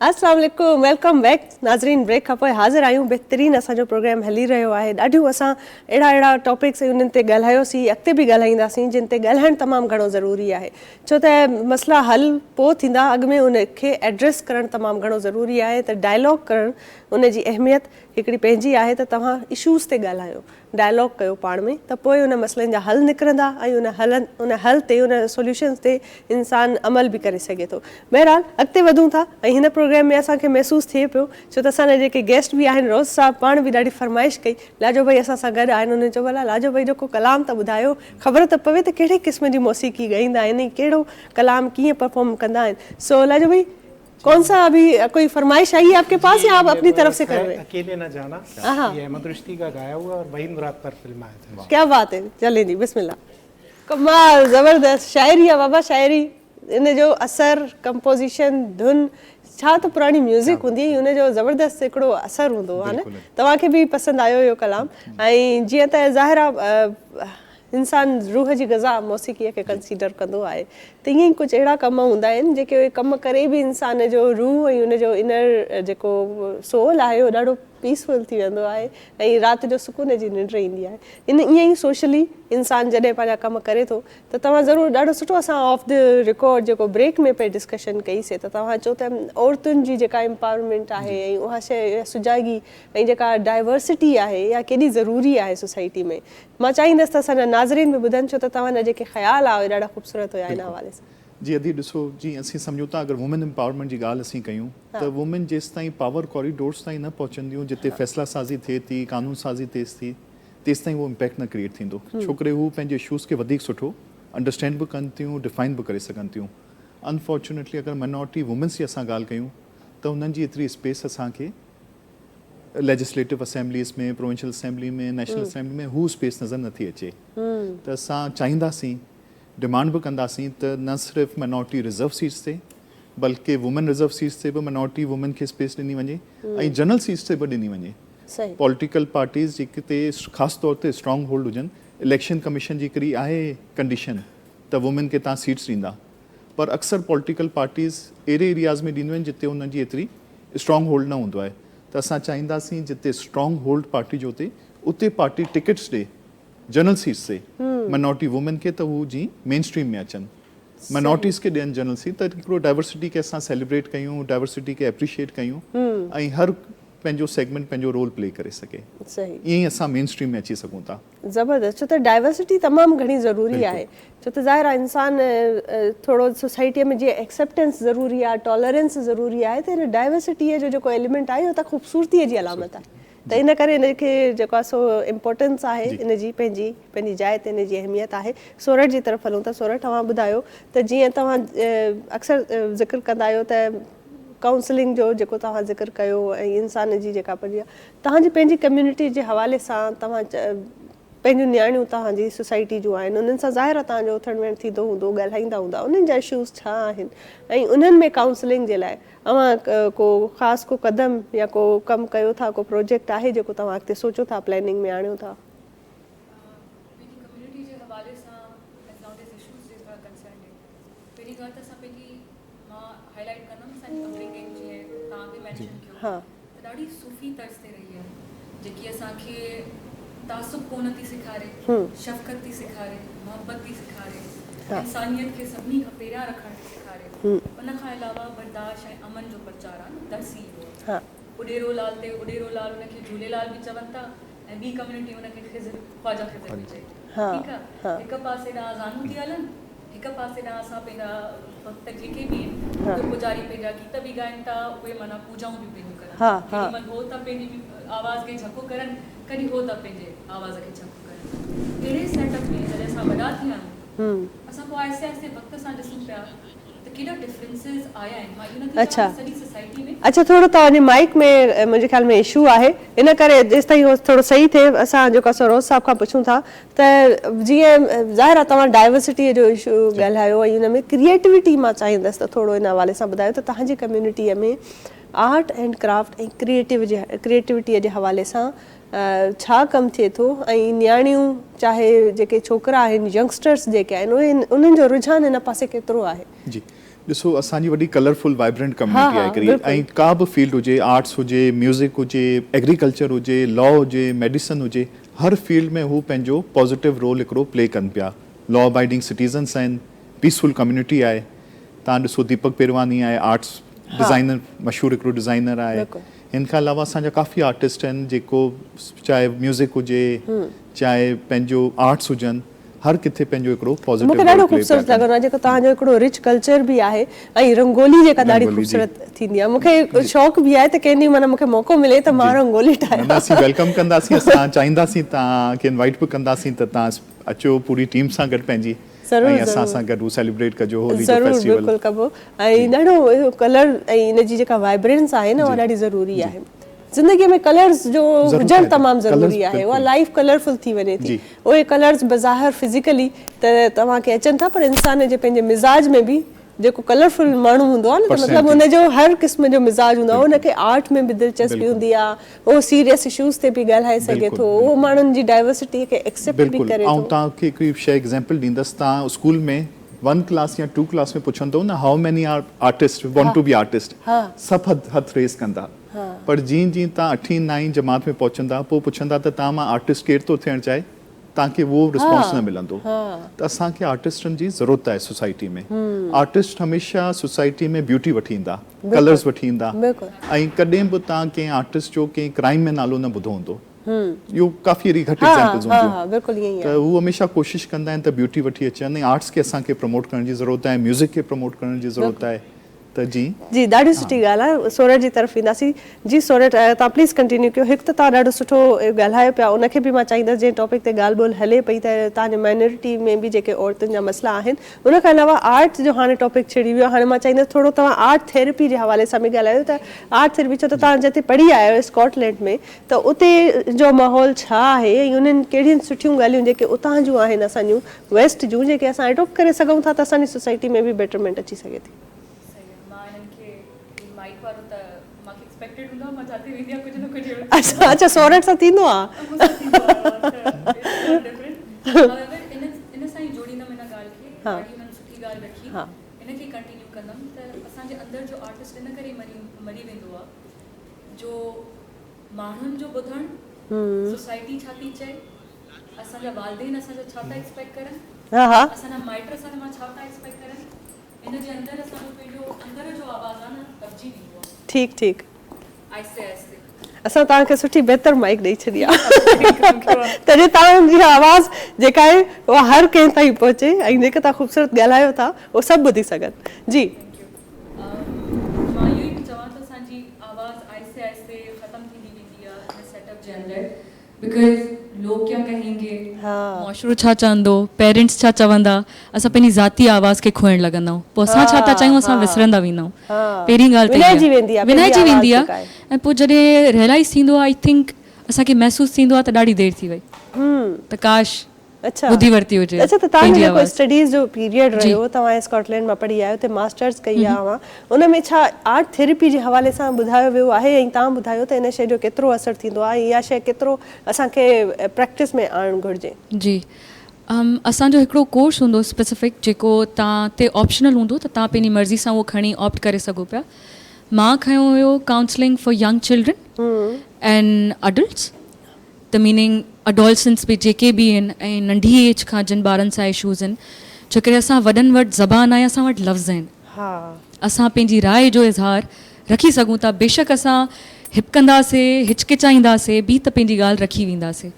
السلام عليڪم welcome back ناظرين بريڪ کان پوء حاضر آهيون بهترين اسان جو پروگرام هلي رهيو آهي ڏاڍيون اسان اهڙا اهڙا ٽاپڪس انهن تي ڳالهايوسين اڳتي به ڳالهائينداسين جن تي ڳالهائڻ تمام گهڻو ضروري آهي ڇو ته مسئلا حل پوء ٿيندا اڳ ۾ ان کي ايڊريس ڪرڻ تمام گهڻو ضروري آهي ته ڊائلاگ ڪرڻ ان جي اهميت هڪڙي پنهنجي آهي ته توهان اشوز تي ڳالهايو ڊائلاگ ڪيو پاڻ ۾ ته پوء ان مسئلن جا حل نڪرندا ۽ ان حل ان حل تي ان سوليوشنز تي انسان عمل به ڪري سگهي ٿو. بهرحال اڳتي وڌون ٿا ۽ هن پروگرام. پروگرام ۾ اسان کي محسوس ٿئي پيو ڇو ته اسان جا جيڪي گيسٽ به آهن روز صاحب پاڻ به ڏاڍي فرمائش ڪئي لاجو ڀائي اسان سان گڏ آهن انهن چيو ڀلا لاجو ڀائي جو ڪو ڪلام ته ٻڌايو خبر ته پوي ته ڪهڙي قسم جي موسيقي ڳائيندا آهن ۽ ڪهڙو ڪلام ڪيئن پرفارم ڪندا آهن سو لاجو ڀائي کون سا ابھی کوئي فرمائش آئي هي آپ ڪي پاس يا آپ اپني طرف سي ڪر رهي اڪيلي نه جانا يي احمد رشدي ڪا گايا هوا اور وحيد مراد پر فلم آيا ٿا ڪيا بات هي چلي جي بسم الله ڪمال زبردست شاعري آ بابا شاعري ان جو اثر ڪمپوزيشن ڌن ڇا ته پراڻي ميوزڪ هوندي هئي ان جو زبردست هڪڙو اثر هوندو هو نه توهان کي به پسند آيو اهو ڪلام ۽ جيئن ته ظاهر آ انسان روح جي غذا موسيقيء کي ڪنسيڊر ڪندو آهي ته ائين ئي ڪجهه اهڙا ڪم هوندا آهن جيڪي اهي ڪم ڪري به انسان جو روح ۽ ان جو انر جيڪو سول آهي اهو ڏاڍو پيسفل ٿي ويندو آهي ۽ رات جو سڪون جي ننڊ ايندي آهي ان ائين ئي سوشلي انسان جڏهن پنهنجا ڪم ڪري ٿو ته توهان ضرور ڏاڍو سٺو اسان آف the record جيڪو بريڪ ۾ پئي ڊسڪشن ڪئي سي ته توهان چئو ته عورتن جي جيڪا امپاورمينٽ آهي ۽ اها شيء سجاڳي ۽ جيڪا ڊائيورسٽي آهي اها ڪيڏي ضروري آهي سوسائٽي ۾ مان چاهيندس ته اسان جا ناظرين به ٻڌن ڇو ته توهان جا جيڪي خيال آ اهي ڏاڍا خوبصورت هيا ان حوالي سان. جي ادي ڏسو جي اسين سمجهون ٿا اگر وومين امپاورمينٽ جي ڳالهه اسين ڪيون ته وومين جيستائين پاور ڪوريڊورس تائين نه پهچنديون جتي فيصلا سازي ٿئي ٿي قانون سازي ٿئي ٿي تيستائين اهو امپيڪٽ نه ڪريئيٽ ٿيندو ڇوڪري هو پنهنجي اشوز کي وڌيڪ سٺو انڊرسٽينڊ به ڪن ٿيون ڊفائن به ڪري سگهن ٿيون انفارچونيٽلي اگر مائنارٽي وومينس جي اسان ڳالهه ڪيون ته انهن جي ايتري اسپيس اسان کي legislative assemblies ۾ provincial assembly ۾ national assembly ۾ هو اسپيس نظر نٿي اچي ته اسان چاهينداسين ڊمانڊ به ڪنداسين ته نه صرف مائنارٽي رزرو سيٽس تي بلڪه وومين رزرو سيٽس تي به مائنارٽي وومين کي اسپيس ڏني وڃي ۽ جنرل سيٽس تي به ڏني وڃي پوليٽيڪل پارٽيز جيڪي تي خاص طور تي اسٽرانگ هولڊ هجن اليڪشن ڪميشن جي هڪڙي آهي ڪنڊيشن ته وومين کي تان سيٽس ڏيندا پر اڪثر پوليٽيڪل پارٽيز اهڙي ايرياز ۾ ڏينديون آهن جتي انهن جي ايتري اسٽرانگ هولڊ نه هوندو آهي ته اسان چاهينداسين جتي اسٽرانگ هولڊ پارٽي جو هتي اتي پارٽي ٽڪيٽس ڏي جنرل سيٽس تي مائنارٽي وومين کي ته هو جي مين اسٽريم ۾ اچن مائنارٽيز کي ڏين جنرل سيٽ ته هڪڙو ڊائورسٽي کي اسان سيليبريٽ ڪيون ڊائورسٽي کي اپريشيٽ ڪيون ۽ هر پنهنجو سيگمينٽ پنهنجو رول پلي ڪري سگهي ائين ئي اسان مين اسٽريم ۾ اچي سگهون ٿا. زبردست ڇو ته ڊائيورسٽي تمام گهڻي ضروري آهي ڇو ته ظاهر آهي انسان ٿورو سوسائٽي ۾ جيئن ايڪسيپٽنس ضروري آهي ٽالرنس ضروري آهي ته ان ڊائيورسٽي جو جيڪو ايليمينٽ آهي اهو ته خوبصورتي جي علامت آهي ته ان ڪري ان کي جيڪو آهي سو امپورٽنس آهي ان جي پنهنجي پنهنجي جاء تي ان جي اهميت آهي سورٺ جي طرف هلون ٿا سورٺ اوهان ٻڌايو ته جيئن توهان اڪثر ذڪر ڪندا آهيو ته ڪائونسلنگ جو جيڪو توهان ذڪر ڪيو ۽ انسان جي جيڪا پنهنجي توهان جي پنهنجي ڪميونٽي جي حوالي سان توهان پنهنجون نياڻيون توهان جي سوسائٽي جون آهن انهن سان ظاهر آهي توهان جو اٿڻ ويهڻ ٿيندو هوندو ڳالهائيندا هوندا انهن جا اشوز ڇا آهن ۽ انهن ۾ ڪائونسلنگ جي لاء اوهان ڪو خاص ڪو قدم يا ڪو ڪم ڪيو ٿا ڪو پروجيڪٽ آهي جيڪو توهان اڳتي سوچو ٿا پلاننگ ۾ آڻيو ٿا. پنهنجي ڪميونٽي جي حوالي سان ايز لانگ ايز اشوز جي ٿورا ڪنسرنڊ آهن پهرين ڳالهه ته اسان پنهنجي مان هائي لائيٽ ڪندم اسان جي اپبرنگنگ جيئن توهان به مينشن ڪيو ته ڏاڍي صوفي طرز تي رهي آهي جيڪي اسان کي تعصب ڪونه ٿي سيکاري شفقت ٿي سيکاري محبت ٿي سيکاري انسانيت کي سڀني کان پهريان رکڻ ٿي سيکاري ان کان علاوه برداشت ۽ امن جو پرچار آهي نه درس ئي اهو آهي اڏيرو لال تي اڏيرو لال ان کي جهوليلال به چون ٿا ۽ ٻي ڪميونٽي ان کي خضر خواجه خضر به چئي ٿي ٺيڪ آ هڪ پاسي ڏانهن اذانون ٿي هلن هڪ پاسي ڏانهن اسان پنهنجا ڀڳت جيڪي به آهن اهي پوڄاري پنهنجا گيت به ڳائن ٿا اهي معنيٰ پوڄائون به پنهنجون ڪرن ٿا ڪيڏي مهل هو ٿا پنهنجي آواز کي جهڪو ڪرن ڪڏهن هو ٿا پنهنجي آواز کي جهڪو ڪرن اهڙي سيٽ اپ ۾ جڏهن اسان وڏا ٿيا آهيون اسان پوء آهستي آهستي وقت سان ڏسون پيا ته ڪيڏا ڊفرنسز آيا آهن مان اهو نٿي چوان ته سڄي سوسائٽي ۾. اڇا ٿورو توهان جي مائيڪ ۾ منهنجي خيال ۾ اشو آهي ان ڪري جيستائين هو ٿورو صحيح ٿئي اسان جيڪو آهي سو روز صاحب کان پڇون ٿا ته جيئن ظاهر آهي توهان ڊائيورسٽي جو اشو ڳالهايو ۽ ان ۾ ڪريئيٽوٽي مان چاهيندس ته ٿورو ان حوالي سان ٻڌايو ته توهان جي ڪميونٽيء ۾ آرٽ اينڊ ڪرافٽ ۽ ڪريئيٽو جي ڪريئيٽوٽيء جي حوالي سان ڇا ڪم ٿئي ٿو ۽ نياڻيون چاهي جيڪي ڇوڪرا آهن ينگسٽرس جيڪي آهن اهي انهن جو رجحان هن پاسي ڪيترو آهي؟ جي ڏسو اسان جي وڏي ڪلرفل وائبرنٽ ڪميونٽي آهي هڪڙي ۽ ڪا به فيلڊ هجي آرٽس هجي ميوزڪ هجي ايگريڪلچر هجي لا هجي ميڊيسن هجي هر فيلڊ ۾ هو پنهنجو پازيٽو رول هڪڙو پلي ڪن پيا لا ابائيڊنگ سٽيزنس آهن پيسفل ڪميونٽي آهي تان ڏسو ديپڪ پيرواني آهي آرٽس ڊزائنر مشهور هڪڙو ڊزائنر آهي هن کان علاوه اسان جا ڪافي آرٽسٽ آهن جيڪو چاهي ميوزڪ هجي چاهي پنهنجو آرٽس هجن هر ڪٿي پنهنجو هڪڙو پازيٽو مون کي رول ڏاڍو پلي پيا خوبصورت ڪن. لڳندو آهي جيڪو توهان جو هڪڙو رچ ڪلچر به آهي ۽ رنگولي جيڪا ڏاڍي رنگولي جي خوبصورت ٿيندي آهي مون کي شوق به آهي ته ڪنهن ڏينهن معنيٰ مون کي موقعو ملي ته مان جي رنگولي نه نه ٺاهيان. اسين welcome ڪنداسين اسان چاهينداسين توهان کي انوائيٽ به ڪنداسين ته توهان اچو پوري ٽيم سان گڏ پنهنجي ضرور ۽ اسان ضرور سان گڏ هو سيليبريٽ ڪجو هولي جو ضرور فيسٽيول. بلڪل ڪبو ۽ جي ڏاڍو اهو ڪلر ۽ ان جي جيڪا وائبرنس آهي نه اها جي ڏاڍي ضروري جي آهي. زندگي ۾ ڪلرز جو ضرور هجڻ فائدو تمام ڪلرز ضروري آهي اها بلڪل لائيف ڪلرفل ٿي وڃي ٿي جي اهي ڪلرز بظاهر فزيڪلي ته توهان کي اچن ٿا پر انسان جي پنهنجي مزاج ۾ به جيڪو ڪلرفل ماڻهو هوندو آهي نه ته مطلب پرسنالٽي ان جو هر قسم جو مزاج هوندو آهي ان بلڪل کي آرٽ ۾ به دلچسپي بلڪل هوندي آهي اهو سيريس اشوز تي به ڳالهائي سگهي بلڪل ٿو اهو بلڪل ماڻهن جي ڊائيورسٽي کي ايڪسيپٽ به بلڪل ڪري آئون ٿو. توهان کي هڪڙي شيء ايگزيمپل ڏيندس توهان اسڪول ۾ ون ڪلاس يا ٽو ڪلاس ۾ پڇندو نه how many are artist want to be artist سڀ هٿ ريز ڪندا پر جيئن جيئن توهان اٺين نائين جماعت ۾ پهچندا پوء پڇندا ته توهان مان آرٽسٽ ڪير ٿو ٿيڻ چاهي توهان کي اهو رسپانس نه ملندو ته اسان کي آرٽسٽن جي ضرورت آهي سوسائٽي ۾ آرٽسٽ هميشه سوسائٽي ۾ بيوٽي وٺي ايندا ڪلرز وٺي ايندا ۽ ڪڏهن به توهان ڪنهن آرٽسٽ جو ڪنهن ڪرائيم ۾ نالو نه ٻڌو هوندو اهو ڪافي اهڙي گهٽ ايگزامپلز هونديون ته هو هميشه ڪوشش ڪندا آهن ته بيوٽي وٺي اچن ۽ آرٽس کي اسان کي پروموٽ ڪرڻ جي ضرورت آهي ميوزڪ کي پروموٽ ڪرڻ جي ضرورت آهي ته جي. جي ڏاڍي سٺي ڳالهه آهي سورٺ جي طرف اينداسين جي سورٺ توهان پليز ڪنٽينيو ڪيو هڪ ته توهان ڏاڍو سٺو ڳالهايو پيا ان کي به مان چاهيندس جنهن ٽاپڪ تي ڳالهه ٻولهه هلي پئي ته توهان جي مائنورٽي ۾ به جيڪي عورتن جا مسئلا آهن ان کان علاوه آرٽ جو هاڻي ٽاپڪ ڇڙي ويو آهي هاڻي مان چاهيندس ٿورو توهان آرٽ ٿيرپي جي حوالي سان به ڳالهايو ته آرٽ ٿيرپي ڇو ته توهان جتي پڙهي آيا آهيو اسڪاٽلينڊ ۾ ته اتي جو ماحول ڇا آهي ۽ انهن ڪهڙيون سٺيون ڳالهيون جيڪي اتان جون آهن اسان جون ويسٽ جون جيڪي اسان اڊوپٽ ڪري سگهون ٿا ته اسان جي سوسائٽي ۾ به بيٽرمينٽ اچي سگهي ٿي. صحيح آهي مان انهن کي هي مائيڪ وارو ته مان کي ايڪسپيڪٽيڊ هوندو آهي مان جاتي ويندي آهيان ڪجهه نه ڪجهه اهڙو اڇا اڇا سورٺ سان ٿيندو آهي. مون سان ٿيندو آهي ته it's not different however ان ان سان ئي جوڙيندم ان ڳالهه کي ڏاڍي انهن سٺي ڳالهه رکي ان کي ڪنٽينيو ڪندم ته اسان جي اندر جو آرٽسٽ ان ڪري مري مري ويندو آهي جو ماڻهن جو ٻڌڻ سوسائٽي ڇا ٿي چئي اسان جا والدين اسان جا ڇا ٿا ايڪسپيڪٽ ڪرن، اسان جا مائٽ اسان مان ڇا ٿا ايڪسپيڪٽ ڪرن، ان جي اندر اسان جو پنهنجو اندر جو آواز آ نه دٻجي ويندو آ. ٺيڪ ٺيڪ. آهستي آهستي. اسان توهان کي سٺي بهتر مائيڪ ڏئي ڇڏي آ ته جيئن توهان جي آواز جيڪا آهي اها هر ڪنهن تائين پهچي ۽ جيڪي توهان خوبصورت ڳالهايو ٿا اهو سڀ ٻڌي سگهن. جي. Thank you. مان اهو ئي پئي چوان ته اسان جي آواز آهستي آهستي ختم ٿيندي ويندي آ ان سيٽ اپ جي اندر. Because لوگ ڪيا ڪهينگي، معاشرو ڇا چوندو، پيرنٽس ڇا چوندا، اسان پنهنجي ذاتي آواز کي کوئڻ لڳندا آهيون، پوء اسان ڇا ٿا چاهيون اسان وسرندا ويندا آهيون، پهرين ڳالهه ته اها وڃائجي ويندي آهي ۽ پوء جڏهن ريئلائز ٿيندو آهي I think اسان کي محسوس ٿيندو آهي ته ڏاڍي دير ٿي وئي ته ڪاش ٻڌي ورتي هجي اڇا ته توهان جو جيڪو اسٽڊيز جو پيريڊ رهيو توهان اسڪاٽلينڊ مان پڙهي آيو اتي ماسٽرز ڪئي آهي اوهان ان ۾ ڇا آرٽ ٿيرپي جي حوالي سان ٻڌايو ويو آهي ۽ توهان ٻڌايو ته ان شيء جو ڪيترو اثر ٿيندو آهي ۽ اها شيء ڪيترو اسان کي پريڪٽس ۾ آڻڻ گهرجي. جي اسان جو هڪڙو ڪورس هوندو اسپيسفڪ جيڪو توهان تي آپشنل هوندو ته توهان پنهنجي مرضي سان اهو کڻي آپٽ ڪري سگهو پيا مان کنيو هيو counselling for young children and adults ته ميننگ اڊولسنس به جيڪي به آهن ۽ ننڍي ايج کان جن ٻارن سان اشوز آهن ڇو ڪري اسان وڏن وٽ زبان آهي اسان وٽ لفظ آهن اسان پنهنجي راء جو اظهار رکي سگهون ٿا بيشڪ اسان هٻڪنداسي هچڪچائينداسي به ته پنهنجي ڳالهه رکي وينداسي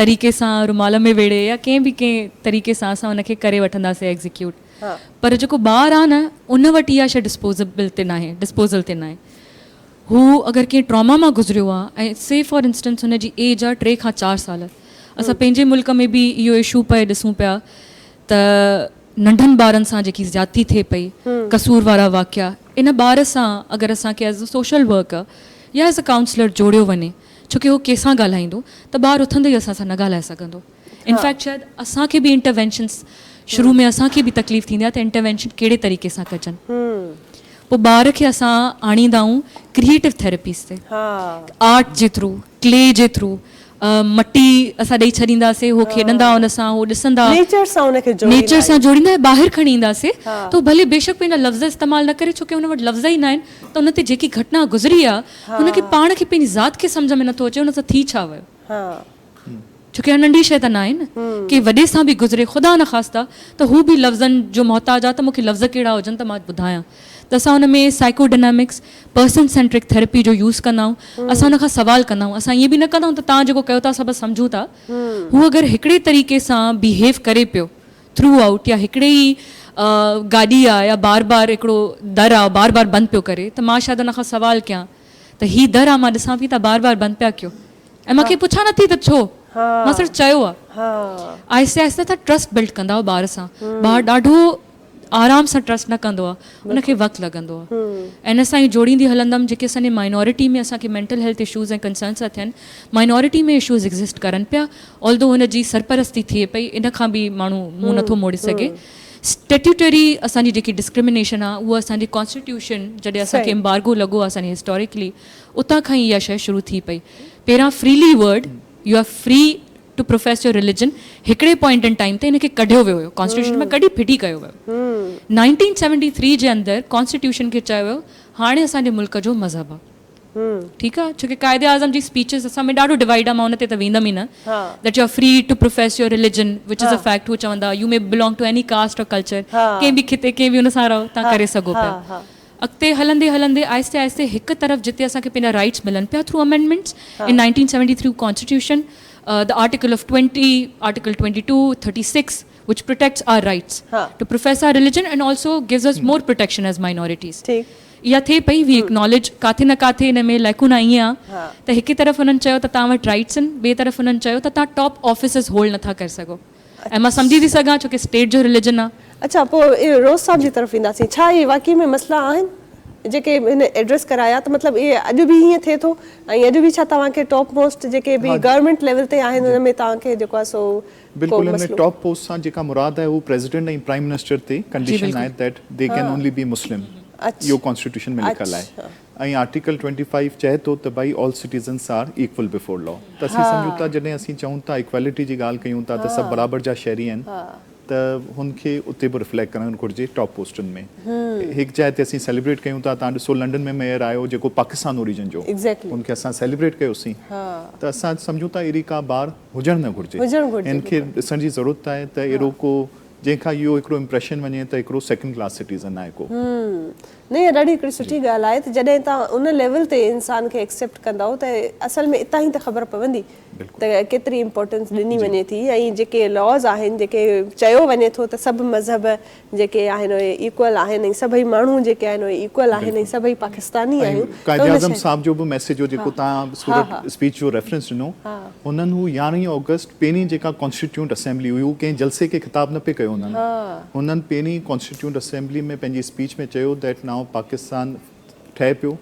طريقي سان رومال ۾ ويڙهي يا ڪنهن به ڪنهن طريقي سان اسان ان کي ڪري وٺنداسي ايگزيڪيوٽ پر جيڪو ٻار آهي نه ان وٽ اها شيء ڊسپوزبل تي ناهي ڊسپوزل تي ناهي هو اگر ڪنهن ٽراما مان گذريو آ ۽ سي فار انسٽنس هن جي ايج آ 3 کان 4 سال اسان پنهنجي ملڪ ۾ به اهو اشو پئي ڏسون پيا ته ننڍن ٻارن سان جيڪي زيادتي ٿئي پئي قصور وارا واقعا ان ٻار سان اگر اسان کي ايز ا سوشل ورڪر يا ايز ا ڪائونسلر جوڙيو وڃي ڇو ڪي هو ڪنهن سان ڳالهائيندو ته ٻار اٿندي ئي اسان سان نه ڳالهائي سگهندو انفيڪٽ شايد اسان کي به انٽروينشنس شروع ۾ اسان کي به تڪليف ٿيندي آهي ته انٽروينشن ڪهڙي طريقي سان ڪجن پوء ٻار کي اسان آڻيندا آهيون ڪريئيٽو ٿيراپيز تي آرٽ جي ٿرو ڪلي جي ٿرو مٽي اسان ڏئي ڇڏينداسي هو کيڏندا ان سان هو ڏسندا نيچر سان ان کي جوڙيندا نيچر سان جوڙيندا ۽ ٻاهر کڻي اينداسي ته هو ڀلي بيشڪ پنهنجا لفظ استعمال نه ڪري ڇو ڪي هن وٽ لفظ ئي نه آهن ته ان تي جيڪي گهٽنا گذري آهي هن کي پاڻ کي پنهنجي ذات کي سمجهه ۾ نٿو اچي ان سان ٿي ڇا ويو. ڇو ڪي اها ننڍي شيء ته ناهي نه ڪنهن وڏي سان به گذري خدا نخواسته ته هو به لفظن جو محتاج آ ته مون کي لفظ ڪهڙا هجن ته مان ٻڌايان ته اسان ان ۾ psycho dynamics person centric therapy جو يوز ڪندا آهيون اسان ان کان سوال ڪندا آهيون اسان ائين به نه ڪندا آهيون ته توهان جيڪو ڪيو ٿا اسان بس سمجهون ٿا هو اگر هڪڙي طريقي سان بيهيو ڪري پيو ٿرو آئوٽ يا هڪڙي ئي گاڏي آ يا بار بار هڪڙو در آ بار بار بند پيو ڪري ته مان شايد ان کان سوال ڪيان ته هي در آ مان ڏسان پئي توهان بار بار بند پيا ڪيو ۽ مان کي پڇا نه ٿي ته ڇو مان صرف چيو آ آهستي آهستي توهان ٽرسٽ بلڊ ڪندا آهيو ٻار سان ٻار ڏاڍو آرام سان ٽرسٽ نه ڪندو آ ان کي وقت لڳندو آ ۽ ان سان ئي جوڙيندي هلندم جيڪي اسان جي مائنورٽي ۾ اسان کي مينٽل هيلٿ اشوز ۽ ڪنسرنس ٿا ٿين مائنورٽي ۾ اشوز ايگزسٽ ڪرن پيا آلدو ان جي سرپرستي ٿئي پئي ان کان به ماڻهو منهن نٿو موڙي سگهي اسٽيٽيوٽري اسان جي جيڪي ڊسڪرمنيشن آ اها اسان جي ڪانسٽيٽيوشن جڏهن اسان کي امبارگو لڳو آ اسان جي هسٽاريڪلي اتان کان ئي اها شيء شروع ٿي پئي پهريان freely word you are free to profess your religion هڪڙي پوائنٽ ان ٽائيم تي ان کي ڪڍيو ويو هيو ڪانسٽيٽيوشن مان ڪڍي ڦٽي ڪيو ويو نائنٽين سيونٽي ٿري جي اندر ڪانسٽيٽيوشن کي چيو ويو هاڻي اسان جي ملڪ جو مذهب آ ٺيڪ آ ڇو ڪي قائد اعظم جي اسپيچز اسان ۾ ڏاڍو ڊوائيڊ آ مان ان تي ته ويندم ئي نه that you are free to profess your religion which is a fact هو چوندا you may belong to any caste or culture ڪنهن به خطي ڪنهن به ان سان رهو تان ڪري سگهو پيا اڳتي هلندي هلندي آهستي آهستي هڪ طرف جتي اسان کي پنهنجا رائيٽس ملن پيا through amendments in 1973 constitution the article of 20 article 22 36 which protects our rights to profess our religion and also gives us more protection as minorities اها ٿئي پئي وي اڪناليج ڪاٿي نه ڪاٿي ان ۾ ليڪونا ائين آ ته هڪ طرف انهن چيو ته توهان وٽ رائيٽس آهن ٻئي طرف انهن چيو ته توهان ٽاپ آفيسز هولڊ نٿا ڪري سگهو ۽ مان سمجهي ٿي سگهان ڇو ڪي اسٽيٽ جو رليجن آ. اڇا پوء روز صاحب جي طرف اينداسين ڇا اهي واقعي ۾ مسئلا آهن جيڪي هن ايڊريس ڪرايا ته مطلب اهي اڄ به ائين ٿئي ٿو ۽ اڄ به ڇا توهان کي ٽاپ موسٽ جيڪي به گورنمينٽ ليول تي آهن ان ۾ توهان کي جيڪو آهي سو ڪو بلڪل ان ۾ مسئلو ٽاپ پوسٽ سان جيڪا مراد آهي هو پريزيڊنٽ ۽ پرائيم منسٽر تي ڪنڊيشن آهي that the ڪين اونلي بي مسلم اهو ڪانسٽيٽيوشن ۾ لکيل آهي ۽ آرٽيڪل ٽوئنٽي فائيو چئي ٿو ته ڀائي all citizens are equal before law ته اسين سمجهون ٿا جڏهن اسين چئون ٿا ايڪوالٽي جي ڳالهه ڪيون ٿا ته سڀ برابر جا شهري آهن ته هن کي اتي به رفليڪٽ ڪرڻ گهرجي ٽاپ پوسٽن ۾ هڪ جاء تي اسين سيليبريٽ ڪيون ٿا تان ڏسو لنڊن ۾ ميئر آيو جيڪو پاڪستان اوريجن جو هن کي اسان سيليبريٽ ڪيوسين ته اسان سمجهون ٿا اهڙي ڪا بار هجڻ نه گهرجي هن کي ڏسڻ جي ضرورت آهي ته اهڙو ڪو جنهن کان اهو هڪڙو امپريشن وڃي ته هڪڙو سيڪنڊ ڪلاس سٽيزن آهي ڪو. نه اها ڏاڍي هڪڙي سٺي ڳالهه آهي ته جڏهن توهان ان ليول تي انسان کي ايڪسيپٽ ڪندؤ ته اصل ۾ اتان ئي ته خبر پوندي ته ڪيتري امپورٽنس ڏني وڃي ٿي ۽ جيڪي لاز آهن جيڪي چيو وڃي ٿو ته سڀ مذهب جيڪي آهن اهي ايڪول آهن ۽ سڀئي ماڻهو جيڪي آهن اهي ايڪول آهن ۽ سڀئي پاڪستاني آهيون ته قائد اعظم صاحب جو به ميسيج هو جيڪو توهان سورٺ اسپيچ جو ريفرنس ڏنو هنن هو يارهين آگسٽ پهرين جيڪا ڪانسٽيٽيونٽ اسيمبلي هئي هو ڪنهن جلسي کي خطاب نه پئي ڪيو هنن هنن پهرين ڪانسٽيٽيونٽ اسيمبلي ۾ پنهنجي اسپيچ ۾ چيو that نائو پاڪستان ٺهي پيو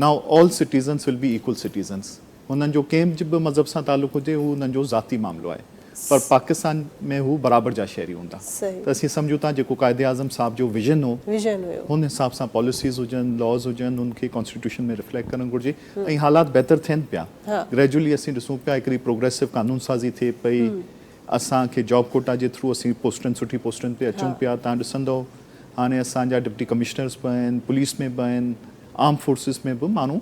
now all citizens will be equal citizens هنن جو ڪنهن به مذهب سان تعلق هجي هو هنن جو ذاتي معاملو آهي پر پاڪستان ۾ هو برابر جا شهري هوندا ته اسين سمجهون ٿا جيڪو قائد اعظم صاحب جو ويزن هو هن حساب سان پاليسيز هجن لاز هجن هن کي ڪانسٽيٽيوشن ۾ رفليڪٽ ڪرڻ گهرجي ۽ حالات بهتر ٿين پيا گريجولي اسين ڏسون پيا هڪڙي پروگريسو قانون سازي ٿئي پئي اسان کي جاب ڪوٽا جي ٿرو اسين پوسٽن سٺي پوسٽن تي اچون پيا تان ڏسندو هاڻي اسان جا ڊپٽي ڪمشنرز به آهن پوليس ۾ به آهن آرم فورسز ۾ به ماڻهو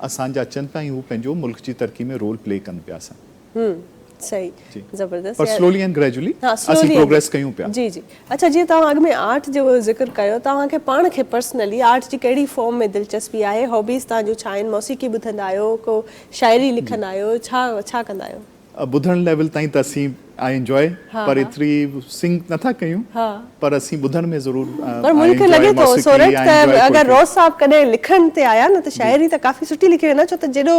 اسان جا اچن پيا ۽ هو پنهنجو ملڪ جي ترقي ۾ رول پلي ڪن پيا اسان صحيح زبردست پر سلولي اينڊ گريجولي اسين پروگريس ڪيون پيا. جي جي اڇا جيئن توهان اڳ ۾ آرٽ جو ذڪر ڪيو توهان کي پاڻ کي پرسنلي آرٽ جي ڪهڙي فارم ۾ دلچسپي آهي هابيز توهان جون ڇا آهن موسيقي ٻڌندا آهيو ڪو شاعري لکندا آهيو ڇا ڇا ڪندا آهيو. ٻڌڻ ليول تائين ته اسين آئي انجوائي پر ايتري سنگ نٿا ڪيون پر اسين ٻڌڻ ۾ ضرور پر مون کي لڳي ٿو سورٺ ته اگر روز صاحب ڪڏهن لکڻ تي آيا نه ته شاعري ته ڪافي سٺي لکي ويندا ڇو ته جيڏو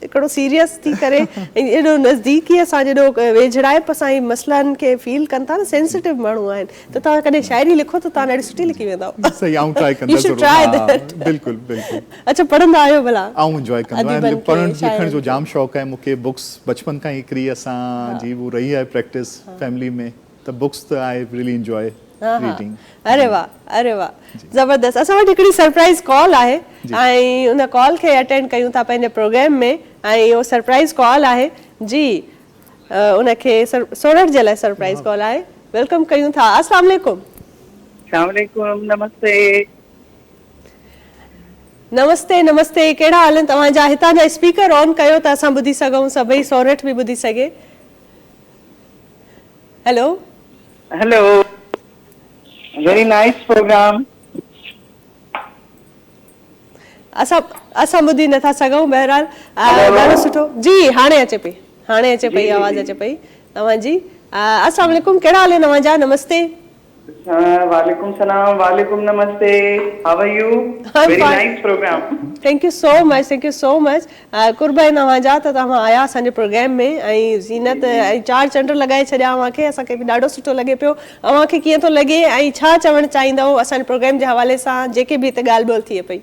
هڪڙو سيريس ٿي ڪري ۽ ايڏو نزديڪيء سان جيڏو ويجهڙائپ سان هي مسئلن کي فيل ڪن ٿا نه سينسيٽو ماڻهو آهن ته توهان ڪڏهن شاعري لکو ته توهان ڏاڍي سٺي لکي ويندؤ. صحيح آئون ٽرائي ڪندس ضرور ها بلڪل بلڪل. اڇا پڙهندا آهيو ڀلا؟ آئون انجوائي ڪندو آهيان پڙهڻ لکڻ جو جام شوق آهي مون کي بڪس بچپن کان ئي هڪڙي اسان جي هو رهي آهي پريڪٽس فيملي ۾ ته بڪس ته آئي ريلي انجوائي ريڊنگ. اري واه اري واه زبردست اسان وٽ هڪڙي سرپرائز ڪال آهي ۽ ان ڪال کي اٽينڊ ڪيون ٿا پنهنجي پروگرام ۾ ۽ اهو سرپرائز ڪال آهي جي ان کي سورٺ جي لاء سرپرائز ڪال آهي welcome ڪيون ٿا السلام عليڪم. السلام عليڪم نمستي. نمستي نمستي ڪهڙا حال آهن توهان جا هتان جا اسپيڪر آن ڪيو ته اسان ٻڌي سگهون سڀئي سورٺ به ٻڌي سگهي. Hello. Hello very nice programme. اسان اسان ٻڌي نٿا سگهون بهرحال ڏاڍو سٺو جي هاڻي اچي پئي هاڻي اچي پئي آواز اچي پئي توهان جي السلام عليڪم ڪهڙا حال آهن اوهان جا نمستي. وعليڪم سلام وعليڪم نمستي how are you very nice programme. Thank you so much thank you so much قرب آهن اوهان جا ته توهان آيا اسان جي پروگرام ۾ ۽ زينت ۽ چار چنڊ لڳائي ڇڏيا اوهان کي اسان کي به ڏاڍو سٺو لڳي پيو اوهان کي ڪيئن ٿو لڳي ۽ ڇا چوڻ چاهيندؤ اسان جي پروگرام جي حوالي سان جيڪي به هتي ڳالهه ٻولهه ٿئي پئي.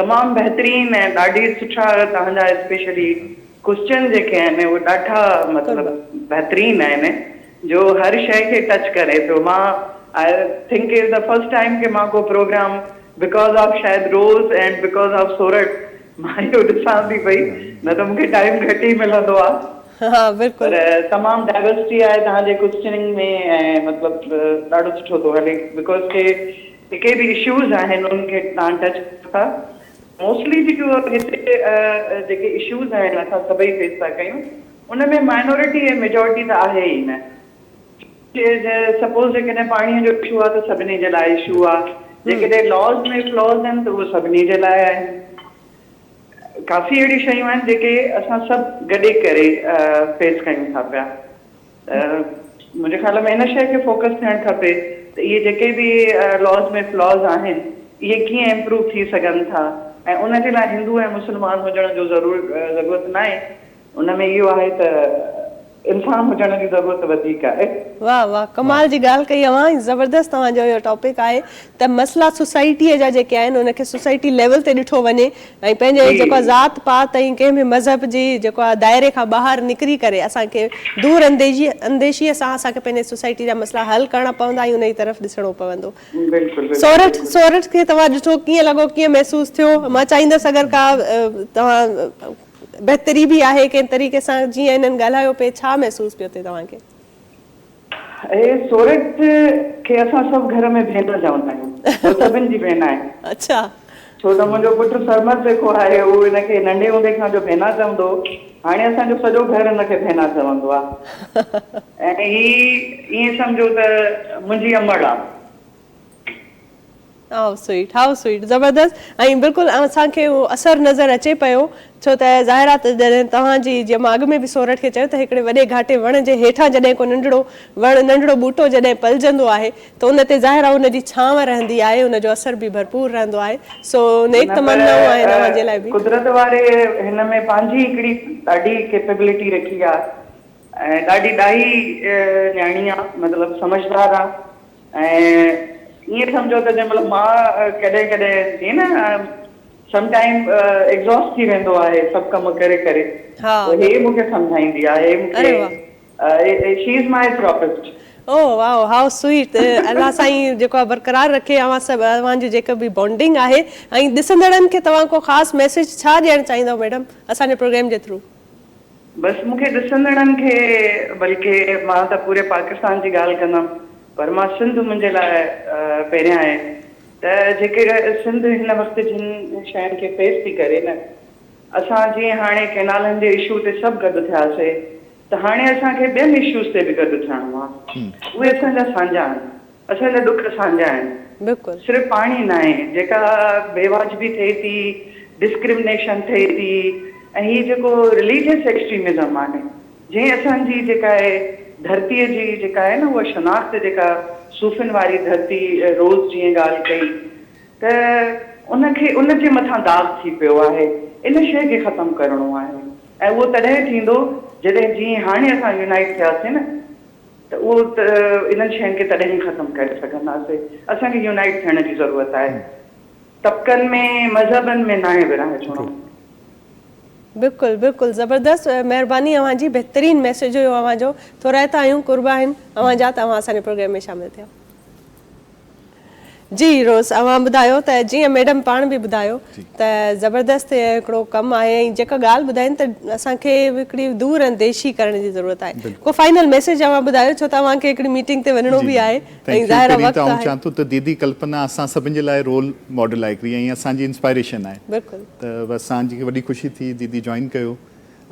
تمام بهترين ۽ ڏاڍي سٺا توهان جا اسپيشلي ڪوسچن جيڪي آهن اهي ڏاڍا مطلب بهترين آهن جو هر شئي کي ٽچ ڪري ٿو مان I think is the first time ڪي مان ڪو پروگرام because of شايد روز اينڊ because of Sorath مان اهو ڏسان ٿي پئي نه ته مونکي ٽائيم گهٽ ئي ملندو آ ها بلڪل. پر تمام ڊائيورسٽي آهي توهان جي ڪوسچننگ ۾ ۽ مطلب ڏاڍو سٺو ٿو هلي because ڪي جيڪي به اشوز آهن انهن کي توهان ٽچ ڪيو ٿا موسٽلي جيڪو هتي جيڪي اشوز آهن اسان سڀئي فيس ٿا ڪيون ان ۾ مائنورٽي ۽ ميجارٽي ته آهي ئي نه سپوز جيڪڏهن پاڻي جو اشو آهي ته سڀني جي لاء اشو آهي جيڪڏهن لاز ۾ فلاز آهن ته اهي سڀني جي لاء آهن ڪافي اهڙيون شيون آهن جيڪي اسان سڀ گڏي ڪري فيس ڪيون ٿا پيا ته منهنجي خيال ۾ ان شيء کي فوڪس ٿيڻ کپي ته اهي جيڪي به لاز ۾ فلاز آهن اهي ڪيئن امپروو ٿي سگهن ٿا ۽ ان جي لاء هندو ۽ مسلمان هجڻ جو ضرور ضرورت ناهي ان ۾ اهو آهي ته انسان هجڻ جي ضرورت وڌيڪ آهي. واه واه ڪمال جي ڳالهه ڪئي اوهان ۽ زبردست اوهان جو اهو ٽاپڪ آهي ته مسئلا سوسائٽيء جا جيڪي آهن ان کي سوسائٽي ليول تي ڏٺو وڃي ۽ پنهنجي جيڪو آهي ذات پات ۽ ڪنهن به مذهب جي جيڪو آهي دائري کان ٻاهر نڪري ڪري اسان کي دور انديشي انديشيء سان اسان کي پنهنجي سوسائٽي جا مسئلا حل ڪرڻا پوندا ۽ ان جي طرف ڏسڻو پوندو. سورٺ سورٺ کي توهان ڏٺو ڪيئن لڳو ڪيئن محسوس ٿيو مان چاهيندس اگر ڪا توهان بهتري به آهي ڪنهن طريقي سان جيئن هنن ڳالهايو پئي ڇا محسوس پيو ٿئي توهان کي؟ اهي سورٺ کي اسان سڀ گهر ۾ ڀيڻ چوندا آهيون. هو سڀن جي ڀيڻ آهي. اڇا. ڇو ته منهنجو پٽ سرمد جيڪو آهي اهو هن کي ننڍي هوندي کان جو ڀينا چوندو هو. هاڻي اسان جو سڄو گهر هن کي ڀينا چوندو آهي. ۽ هي ائين سمجهو ته منهنجي امڙ آهي. هائو سوئيٽ هائو سوئيٽ زبردست ۽ بلڪل اسان کي اهو اثر نظر اچي پيو ڇو ته ظاهر آ ته جڏهن توهان جي جيئن مان اڳ ۾ به سورٺ کي چيو ته هڪڙي وڏي گهاٽي وڻ جي هيٺان جڏهن ڪو ننڍڙو وڻ ننڍڙو ٻوٽو جڏهن پلجندو آهي ته ان تي ظاهر آ ان جي ڇانو رهندي آهي ان جو اثر به ڀرپور رهندو آهي سو نيڪ نه پر تمنائون آهن اوهان جي لاء به. قدرت واري هن ۾ پنهنجي هڪڙي ڏاڍي ڪيپيبلٽي رکي آ ۽ ڏاڍي ڏاهي نياڻي آ مطلب سمجهدار آ ۽ ائين سمجهو ته جنهن مهل مان ڪڏهن ڪڏهن جيئن نه سم ٽائيم ايگزاسٽ ٿي ويندو آهي سڀ ڪم ڪري ڪري ته هي مون کي سمجهائيندي آهي هي مون کي she is my therapist. Oh wow how sweet الله سائين جيڪو آهي برقرار رکي اوهان سڀ اوهان جي جيڪا به بانڊنگ آهي ۽ ڏسندڙن کي توهان ڪو خاص ميسيج ڇا ڏيڻ چاهيندؤ ميڊم اسان جي پروگرام جي ٿرو. بس مون کي ڏسندڙن کي بلڪه مان ته پوري پاڪستان جي ڳالهه ڪندم پر مان سنڌ منهنجي لاء پهريان آهي ته جيڪي سنڌ هن وقت جن شين کي فيس ٿي ڪري نه اسان جيئن هاڻي ڪينالن جي اشو تي سڀ گڏ ٿياسي ته هاڻي اسان کي ٻين اشوز تي به گڏ ٿيڻو آهي اهي اسان جا سانجها آهن. اسان جا ڏک سانجها آهن. بلڪل. صرف پاڻي ناهي، جيڪا بيواجبي ٿئي ٿي، ڊسڪرمنيشن ٿئي ٿي ۽ هي جيڪو رليجس ايڪسٽريمزم آهي، جنهن اسان جي جيڪا آهي ڌرتيء جي جيڪا آهي نه اها شناخت جيڪا صوفين واري ڌرتي روز جيئن ڳالهه ڪئي ته ان کي ان جي مٿان داغ ٿي پيو آهي، ان شيء کي ختم ڪرڻو آهي ۽ اهو تڏهن ٿيندو جڏهن جيئن هاڻي اسان يونائيٽ ٿياسين نه. ته اهو ته انهن شين کي تڏهن ئي ختم ڪري سگهنداسين. اسان کي يونائيٽ ٿيڻ جي ضرورت آهي. طبقن ۾ مذهبن ۾ ناهي ورهائجڻو. بلڪل بلڪل زبردست مهرباني اوهان جي بهترين ميسيج هيو اوهان جو ٿورائتا آهيون قرب آهن اوهان جا ته اوهان اسان جي پروگرام ۾ شامل ٿيا. جي روز اوهان ٻڌايو ته جيئن ميڊم پاڻ به ٻڌايو ته زبردست هڪڙو ڪم آهي ۽ جيڪا ڳالهه ٻڌائين ته اسان کي هڪڙي دور انديشي ڪرڻ جي ضرورت آهي ڪو فائنل ميسيج اوهان ٻڌايو ڇو ته اوهان کي هڪڙي ميٽنگ تي وڃڻو به آهي ۽ ظاهر آهي وقت آهي. آئون چوان ٿو ته ديدي ڪلپنا اسان سڀن جي لاء رول ماڊل آهي هڪڙي ۽ اسان جي انسپائريشن آهي بلڪل ته اسان کي وڏي خوشي ٿي ديدي جوائن ڪيو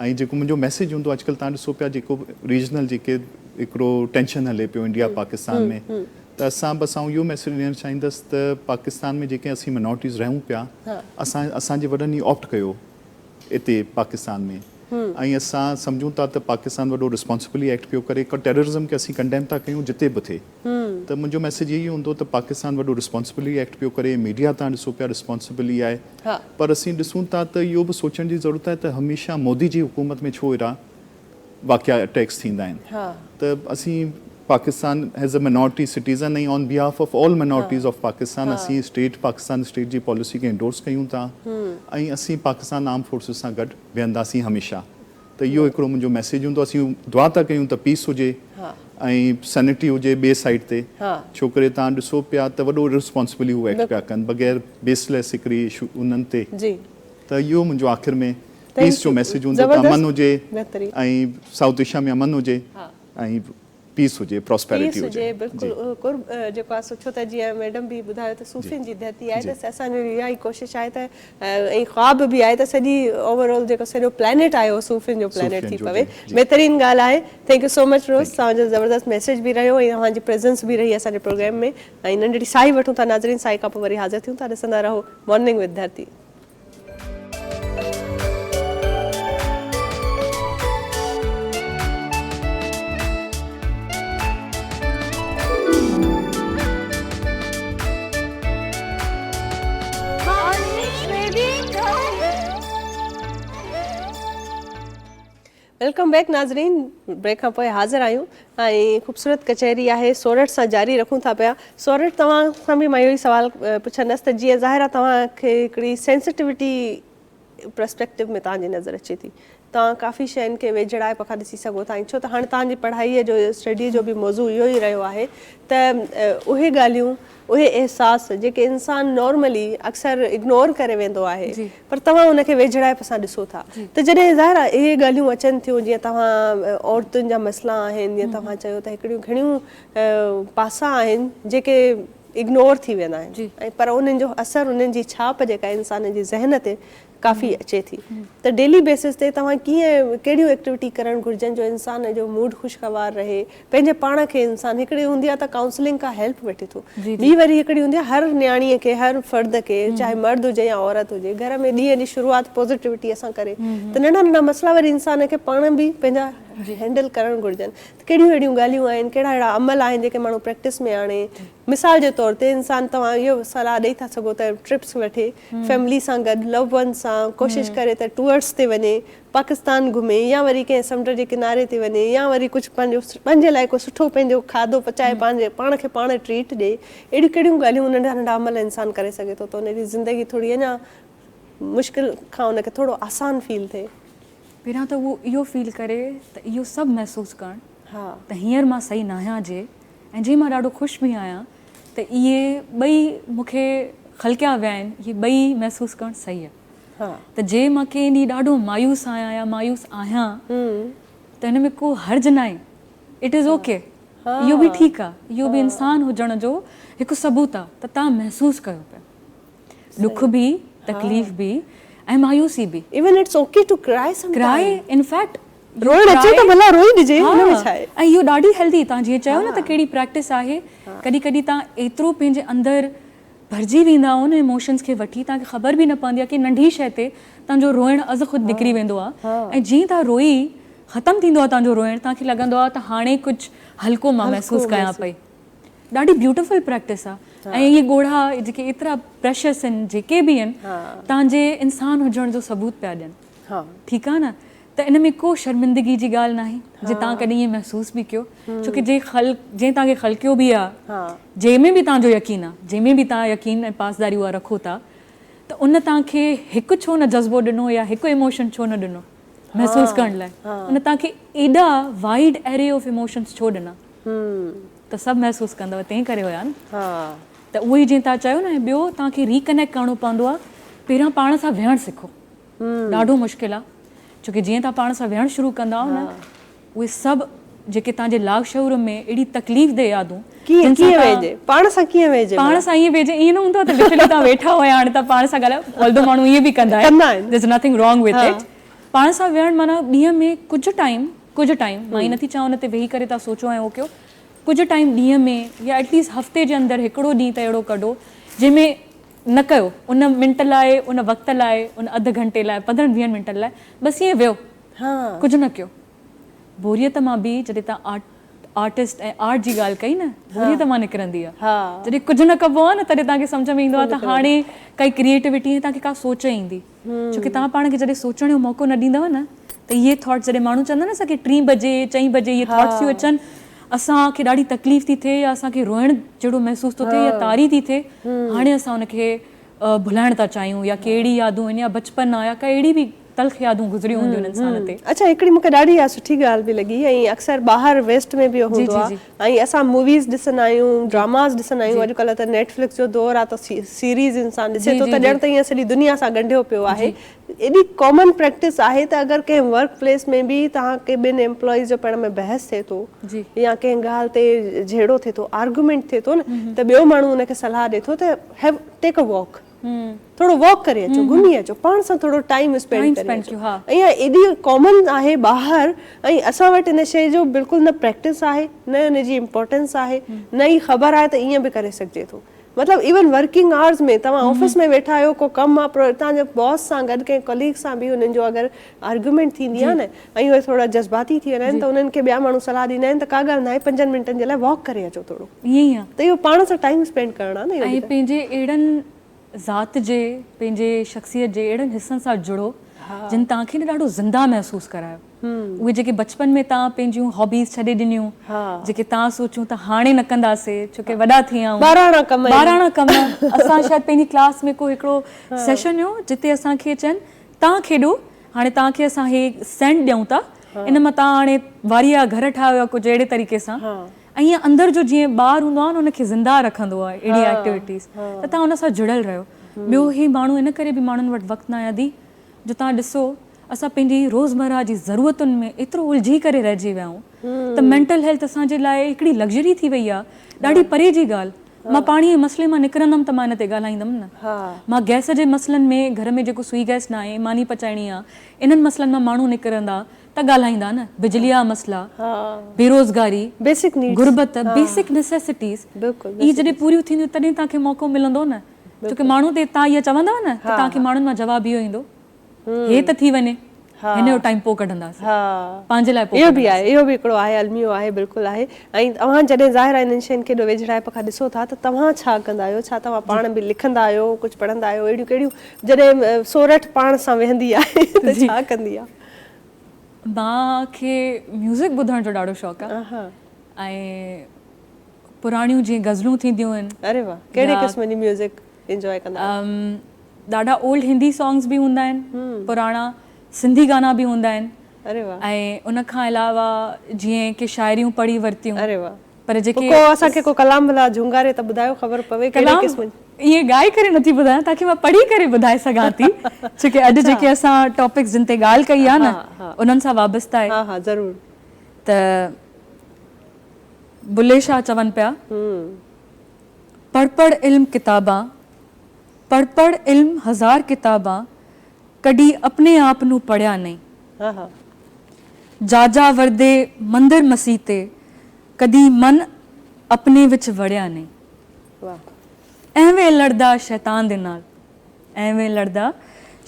۽ جيڪو منهنجو ميسيج هوندو اڄڪلهه توهان ڏسو پيا جيڪو ريجنل جيڪي هڪڙو ٽينشن هلي پيو انڊيا پاڪستان ۾ ته اسان بس آئون اهو ميسيج ڏيڻ چاهيندس ته پاڪستان ۾ جيڪي اسين منارٽيز رهون پيا اسان اسان جي وڏن هي آپٽ ڪيو اتي پاڪستان ۾ ۽ اسان سمجهون ٿا ته پاڪستان وڏو رسپانسبلي ايڪٽ پيو ڪري ٽيررزم کي اسين ڪنڊيم ٿا ڪيون جتي به ٿئي ته منهنجو ميسيج اهو ئي هوندو ته پاڪستان وڏو رسپانسبلي ايڪٽ پيو ڪري ميڊيا تان ڏسو پيا رسپانسبلي آهي پر اسين ڏسون ٿا ته اهو به سوچڻ جي ضرورت آهي ته هميشه مودي جي حڪومت ۾ ڇو اهڙا واقعا اٽيڪس ٿيندا آهن ته اسين Pakistan as a minority citizen ۽ on behalf of all minorities of Pakistan اسين اسٽيٽ پاڪستان اسٽيٽ جي پاليسي کي انڊورس ڪيون ٿا ۽ اسين پاڪستان آرم فورسز سان گڏ بيهنداسين هميشه ته اهو هڪڙو منهنجو ميسيج هوندو اسين دعا ٿا ڪيون ته پيس هجي ۽ سينيٽي هجي ٻي سائيڊ تي ڇو ڪري توهان ڏسو پيا ته وڏو ارريسپانسبلي هو ايڪٽ پيا ڪن بغير بيس ليس هڪڙي اشو انهن تي ته اهو منهنجو آخر ۾ پيس جو ميسيج هوندو ته امن هجي ۽ سائوٿ ايشيا ۾ امن هجي ۽ پيس هجي پراسپيرٽي هجي. پيس هجي بلڪل قرب جيڪو آهي سو ڇو ته جيئن ميڊم به ٻڌايو ته صوفين جي ڌرتي آهي ته اسان جو اها ئي ڪوشش آهي ته ۽ خواب به آهي ته سڄي اوور آل جيڪو سڄو پلانيٽ آهي اهو صوفين جو پلانيٽ ٿي پوي بهترين ڳالهه آهي thank you so much روز توهان جو زبردست ميسيج به رهيو ۽ اوهان جي پريزنس به رهي اسان جي پروگرام ۾ ۽ ننڍڙي ساهي وٺون ٿا ناظرين ساهي کان پوء وري حاضر ٿيون ٿا ڏسندا رهو مارننگ وٿ ڌرتي. Welcome back ناظرين بريڪ کان پوء حاضر آهيون ۽ خوبصورت ڪچهري آهي سورٺ سان جاري رکون ٿا پيا سورٺ توهان کان به مان اهو ئي سوال پڇندس ته جيئن ظاهر آهي توهان کي هڪڙي سينسٽيوٽي پرسپيڪٽو ۾ توهان جي نظر اچي ٿي توهان ڪافي شين کي ويجهڙائپ کان ڏسي سگهو ٿا ۽ ڇو ته هاڻي توهان جي پڙهائي جو اسٽڊي جو به موضوع اهو ئي رهيو آهي ته اهي ڳالهيون اهي احساس جيڪي انسان نارملي اڪثر اگنور ڪري ويندو آهي پر توهان ان کي ويجهڙائپ سان ڏسو ٿا ته جڏهن ظاهر آهي اهي ڳالهيون اچن ٿيون جيئن توهان عورتن جا مسئلا آهن جيئن توهان چيو ته هڪڙيون گهڻيون پاسا آهن جيڪي اگنور ٿي ويندا آهن ۽ پر انهن جو اثر انهن جي ڇاپ جيڪا انسان جي ذهن تي ڪافي اچي ٿي ته ڊيلي بيسس تي توهان ڪيئن ڪهڙيون ايڪٽيوٽي ڪرڻ گهرجن جو انسان جو موڊ خوشگوار رهي پنهنجي پاڻ کي انسان هڪڙي هوندي آهي ته ڪائونسلنگ کان هيلپ وٺي ٿو ٻي وري هڪڙي هوندي آهي هر نياڻي کي هر فرد کي چاهي مرد هجي يا عورت هجي گهر ۾ ڏينهن جي شروعات پازيٽيوٽي سان ڪري ته ننڍا ننڍا مسئلا وري انسان کي پاڻ به پنهنجا هينڊل ڪرڻ گهرجن ته ڪهڙيون اهڙيون ڳالهيون آهن ڪهڙا اهڙا عمل آهن جيڪي ماڻهو پريڪٽس ۾ آڻي مثال جي طور تي انسان توهان اهو صلاح ڏئي ٿا سگهو ته ٽرپس وٺي فيملي سان گڏ لو ونز سان ڪوشش ڪري ته ٽوئرس تي وڃي پاڪستان گهمي يا وري ڪنهن سمنڊ جي ڪناري تي وڃي يا وري ڪجهه پنهنجو پنهنجي لاء ڪو سٺو پنهنجو کاڌو پچائي پنهنجي پاڻ کي پاڻ ٽريٽ ڏي اهڙيون ڪهڙيون ڳالهيون ننڍا ننڍا عمل انسان ڪري سگهي ٿو ته ان جي زندگي ٿوري اڃا مشڪل کان ان کي ٿورو آسان فيل ٿئي. پهريان ته اهو اهو فيل ڪري ته اهو سڀ محسوس ڪرڻ ته هينئر مان صحيح ناهيان جي ۽ جي مان ڏاڍو خوش به آهيان ته اهي ٻئي مون کي خلقيا ويا آهن اهي ٻئي محسوس ڪرڻ صحيح آهي ته جي مان ڪنهن ڏينهن ڏاڍو مايوس آهيان يا مايوس آهيان ته هن ۾ ڪو حرج ناهي it is okay اهو به ٺيڪ آهي اهو به انسان هجڻ جو هڪ ثبوت آهي ته توهان محسوس ڪيو پيا ڏک به تڪليف به ۽ مايوسي به. Even it's okay to cry some time. Cry in fact روئڻ اچي ته ڀلا روئي ڏجي ان ۾ ڇا آهي. ۽ اهو ڏاڍي هيلدي توهان جيئن چيو نه ته ڪهڙي پريڪٽس آهي ڪڏهن ڪڏهن توهان ايترو پنهنجي اندر ڀرجي ويندا آهيو نه ايموشنز کي وٺي توهان کي خبر به نه پوندي آهي ڪي ننڍي شيء تي توهان جو روئڻ از خود نڪري ويندو آهي ۽ جيئن توهان روئي ختم ٿيندو آهي توهان جو روئڻ توهان کي لڳندو آهي ته هاڻي ڪجهه هلڪو مان محسوس ڪيان پئي. ڏاڍي بيوٽيفل پريڪٽس آ ۽ اهي ڳوڙها جيڪي ايترا پريشس آهن جيڪي به آهن توهان جي انسان هجڻ جو ثبوت پيا ڏين ٺيڪ آ نه ته ان ۾ ڪو شرمندگي جي ڳالهه ناهي جي توهان ڪڏهن ائين محسوس به ڪيو ڇو ڪي جي خلق جنهن توهان کي خلقيو به آ جنهن ۾ به توهان جو يقين آ جنهن ۾ به توهان يقين ۽ پاسداري اها رکو ٿا ته ان توهان کي هڪ ڇو نه جذبو ڏنو يا هڪ ايموشن ڇو نه ڏنو محسوس ڪرڻ لاء ان توهان کي ايڏا وائيڊ اري آف ايموشنس ڇو ڏنا ته سڀ محسوس ڪندؤ تنهن ڪري هيا نه ته اهو ئي جيئن توهان چيو نه ۽ ٻيو توهان کي ري ڪنيڪٽ ڪرڻو پوندو آهي پهريان پاڻ سان ويهڻ سکو ڏاڍو مشڪل آهي ڇو ڪي جيئن توهان پاڻ سان ويهڻ شروع ڪندا آهيو نه اهي سڀ جيڪي توهان جي لاشعور ۾ اهڙي تڪليف ده يادون ڪيئن ڪيئن ويهجي پاڻ سان ڪيئن ويهجي پاڻ سان ائين ويهجي ائين نه هوندو آهي ته لٽرلي توهان ويٺا هيا هاڻي توهان پاڻ سان ڳالهايو آلدو ماڻهو ائين به ڪندا آهن there is nothing wrong with it پاڻ سان ويهڻ معنيٰ ڏينهن ۾ ڪجهه ٽائيم. ڪجهه ٽائيم، مان ائين نٿي چوان ان تي ويهي ڪري توهان سوچو ۽ اهو ڪيو، ڪجهه ٽائيم ڏينهن ۾ يا ايٽ ليسٽ هفتي جي اندر هڪڙو ڏينهن ته اهڙو ڪڍو جنهن ۾ نه ڪيو ان منٽ لاء ان وقت لاء ان اڌ گهنٽي لاء پندرهن ويهن منٽن لاء بس ائين ويهو ڪجهه نه ڪيو. بوريت مان به جڏهن توهان آرٽ آرٽسٽ ۽ آرٽ جي ڳالهه ڪئي نه بوريت مان نڪرندي آهي جڏهن ڪجهه نه ڪبو آهي نه تڏهن توهان کي سمجهه ۾ ايندو آهي ته هاڻي ڪائي ڪريئيٽوٽي ۽ توهان کي ڪا سوچ ايندي ڇو ڪي توهان پاڻ کي جڏهن سوچڻ جو موقعو نه ڏيندؤ نه ته اهي ٿاٽس جڏهن ماڻهو چوندا نه اسان کي ٽين بجي چئين بجي اهي ٿاٽس ٿيون اچن اسان کي ڏاڍي تڪليف ٿي ٿئي يا اسان کي روئڻ جهڙو محسوس ٿو ٿئي يا تاري ٿي ٿئي هاڻي اسان ان کي ڀلائڻ ٿا چاهيون يا ڪي اهڙي يادون آهن يا بچپن آهي يا ڪا اهڙي به تلخ يادون گذريون هونديون آهن انسان تي. اڇا هڪڙي مونکي ڏاڍي اها سٺي ڳالهه به لڳي ۽ اڪثر ٻاهر ويسٽ ۾ به اهو هوندو آهي ۽ اسان موويز ڏسندا آهيون ڊراماز ڏسندا آهيون اڄڪلهه ته نيٽ فلڪس جو دور آهي ته سيريز انسان ڏسي ٿو ته ڄڻ ته ائين سڄي دنيا سان ڳنڍيو پيو آهي ايڏي ڪامن پريڪٽس آهي ته اگر ڪنهن ورڪ پليس ۾ به توهان کي ٻن ايمپلائيز جو پاڻ ۾ بحث ٿئي ٿو يا ڪنهن ڳالهه تي جهيڙو ٿئي ٿو آرگيومينٽ ٿئي ٿو نه ته ٻيو ماڻهو ان کي صلاح ڏئي ٿو ته هيو ٽيڪ ا واڪ ٿورو واڪ ڪري اچو گهمي اچو پاڻ سان ٿورو ٽائيم اسپينڊ ڪري اچو ۽ اها ايڏي ڪامن آهي ٻاهر ۽ اسان وٽ ان شيء جو بلڪل نه پريڪٽس آهي نه ان جي امپورٽنس آهي نه ئي خبر آهي ته ائين به ڪري سگهجي ٿو مطلب ايون ورڪنگ آورز ۾ توهان آفيس ۾ ويٺا آهيو ڪو ڪم آهي پر توهان جو باس سان گڏ ڪنهن ڪليگ سان به انهن جو اگر آرگيومينٽ ٿيندي آهي نه ۽ اهي ٿورا جذباتي ٿي ويندا آهن ته انهن کي ٻيا ماڻهو صلاح ڏيندا آهن ته ڪا ڳالهه ناهي پنجن منٽن جي لاء واڪ ڪري اچو ٿورو ائين ئي آهي. ته اهو پاڻ سان ٽائيم اسپينڊ ڪرڻ آهي نه اهو ۽ به ته. پنهنجي اهڙن ذات جي پنهنجي شخصيت جي اهڙن حصن سان جڙو جن توهان کي نه ڏاڍو زنده محسوس ڪرايو. اهي جيڪي بچپن ۾ توهان پنهنجون هابيز ڇڏي ڏنيون جيڪي توهان سوچيون ته هاڻي نه ڪنداسي ڇو ڪي وڏا ٿي ويا آهيون. ٻاراڻا ڪم آهن. ٻاراڻا ڪم اسان شايد پنهنجي ڪلاس ۾ ڪو هڪڙو سيشن هيو جتي اسان کي چين توهان کيڏو هاڻي توهان کي اسان هي سينڊ ڏيون ٿا ان مان توهان هاڻي واري جا گهر ٺاهيو يا ڪجهه اهڙي طريقي سان ۽ ائين اندر جو جيئن ٻار هوندو آهي نه ان کي زنده رکندو آهي اهڙي ايڪٽيوٽيز ته توهان ان سان جڙيل رهيو ٻيو هي ماڻهو ان ڪري به ماڻهن وٽ وقت ناهي ادي جو توهان ڏسو اسان پنهنجي روزمره جي ضرورتن ۾ ايترو الجهي ڪري رهجي ويا آهيون ته مينٽل هيلٿ اسان جي لاء هڪڙي لگزري ٿي وئي آهي ڏاڍي پري جي ڳالهه مان پاڻي جي مسئلي مان نڪرندم ته مان ان تي ڳالهائيندم نه. مان گئس جي مسئلن ۾ گهر ۾ جيڪو سوئي گئس ناهي، ماني پچائڻي آ، انهن مسئلن مان ماڻهو نڪرندا ته ڳالهائيندا نه. بجلي جا مسئلا، بيروزگاري، غربت، بيسڪ نيسيسٽيز اهي جڏهن پوريون ٿينديون تڏهن توهان کي موقعو ملندو نه. ڇو ڪي ماڻهو تي توهان اها چوندؤ نه ته توهان کي ماڻهن مان جواب اهو ايندو. هي ته ٿي وڃي هن جو ٽائيم پوء ڪڍنداسين پنهنجي لاء پوء اهو به آهي اهو به هڪڙو آهي الميو آهي بلڪل آهي ۽ اوهان جڏهن ظاهر آهي انهن شين کي ايڏو ويجهڙائپ کان ڏسو ٿا ته توهان ڇا ڪندا آهيو ڇا توهان پاڻ به لکندا آهيو ڪجهه پڙهندا آهيو اهڙيون ڪهڙيون جڏهن سورٺ پاڻ سان ويهندي آهي ته ڇا ڪندي آهي؟ مان کي ميوزڪ ٻڌڻ جو ڏاڍو شوق آهي ۽ پراڻيون جيئن غزلون ٿينديون آهن. اري واه ڪهڙي قسم جي ميوزڪ انجواء ڪندا آهيو؟ ڏاڍا اولڊ هندي سانگس به هوندا آهن پراڻا سنڌي گانا به هوندا آهن اري واه ۽ ان کان علاوه جيئن ڪي شاعريون پڙهي ورتيون اري واه پر جيڪي ڪو اسان کي ڪو ڪلام ڀلا جهونگاري ته ٻڌايو خبر پوي ڪهڙي قسم ڪلام ائين ڳائي ڪري نٿي ٻڌايان توهان کي مان پڙهي ڪري ٻڌائي سگهان ٿي ڇو ڪي اڄ جيڪي اسان ٽاپڪس جن تي ڳالهه ڪئي آهي نه انهن سان وابسته آهي ها ها ضرور ته بلي شاهه چون پيا پڙهه پڙهه علم ڪتابان پڙھ پڙھ علم هزار ڪتابان ڪڏي اپني آپ نون پڙھيا نئين. جا جا وردي مندر مسيتي ڪڏي من اپني وچ وڙيا نئين. ايوين لڙدا شيطان دي نال ايوين لڙدا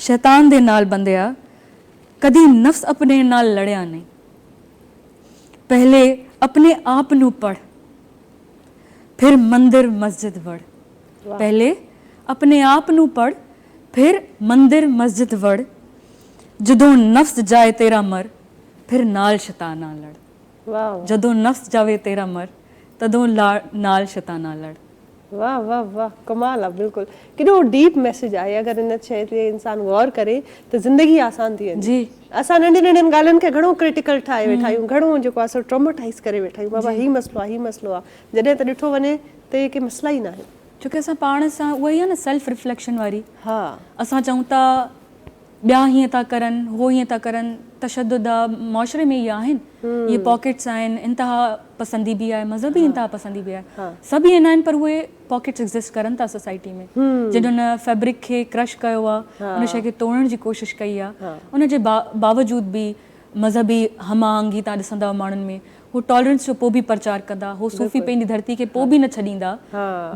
شيطان دي نال بنديا ڪڏي نفس اپني نال لڙيا نئين. پهلي اپني آپ نون پڙھ پھر مندر مسجد وڙ. پهلي اپني آپ نون پڙھ پھر مندر مسجد وڙ جدون نفس جائي تيرا مر پھر نال شطانا لڙ جدون نفس جاوي تيرا مر تدون نال شطانا لڙ. واه واه واه ڪمال آ بلڪل ڪيڏو ڊيپ ميسيج آهي اگر ان شئي تي انسان غور ڪري ته زندگي آسان ٿي وڃي جي. اسان ننڍين ننڍين ڳالهين کي گهڻو ڪرٽيڪل ٺاهي ويٺا آهيون گهڻو جيڪو آهي سو ٽراماٽائيز ڪري ويٺا آهيون بابا هي مسئلو آهي هي مسئلو آهي جڏهن ته ڏٺو وڃي ته اهي ڪي مسئلا ئي ناهن. ڇو ڪي اسان پاڻ سان اها ئي آهي نه سيلف رفليڪشن واري. ها. اسان چئون ٿا ٻيا هيئن ٿا ڪرن هو هيئن ٿا ڪرن تشدد آ معاشري ۾ اهي آهن اهي پاڪيٽس آهن انتها پسندي به آهي مذهبي انتها پسندي به آهي سڀ ائين ناهن پر اهي پاڪيٽس ايگزسٽ ڪرن ٿا سوسائٽي ۾ جن ان فيبرڪ کي ڪرش ڪيو آ ان شيء کي توڙڻ جي ڪوشش ڪئي آ ان جي باوجود به مذهبي هم آهنگي توهان ڏسندؤ ماڻهن ۾، هو ٽالرنس جو پوء به پرچار ڪندا، هو صوفي پنهنجي ڌرتي کي پوء به نه ڇڏيندا،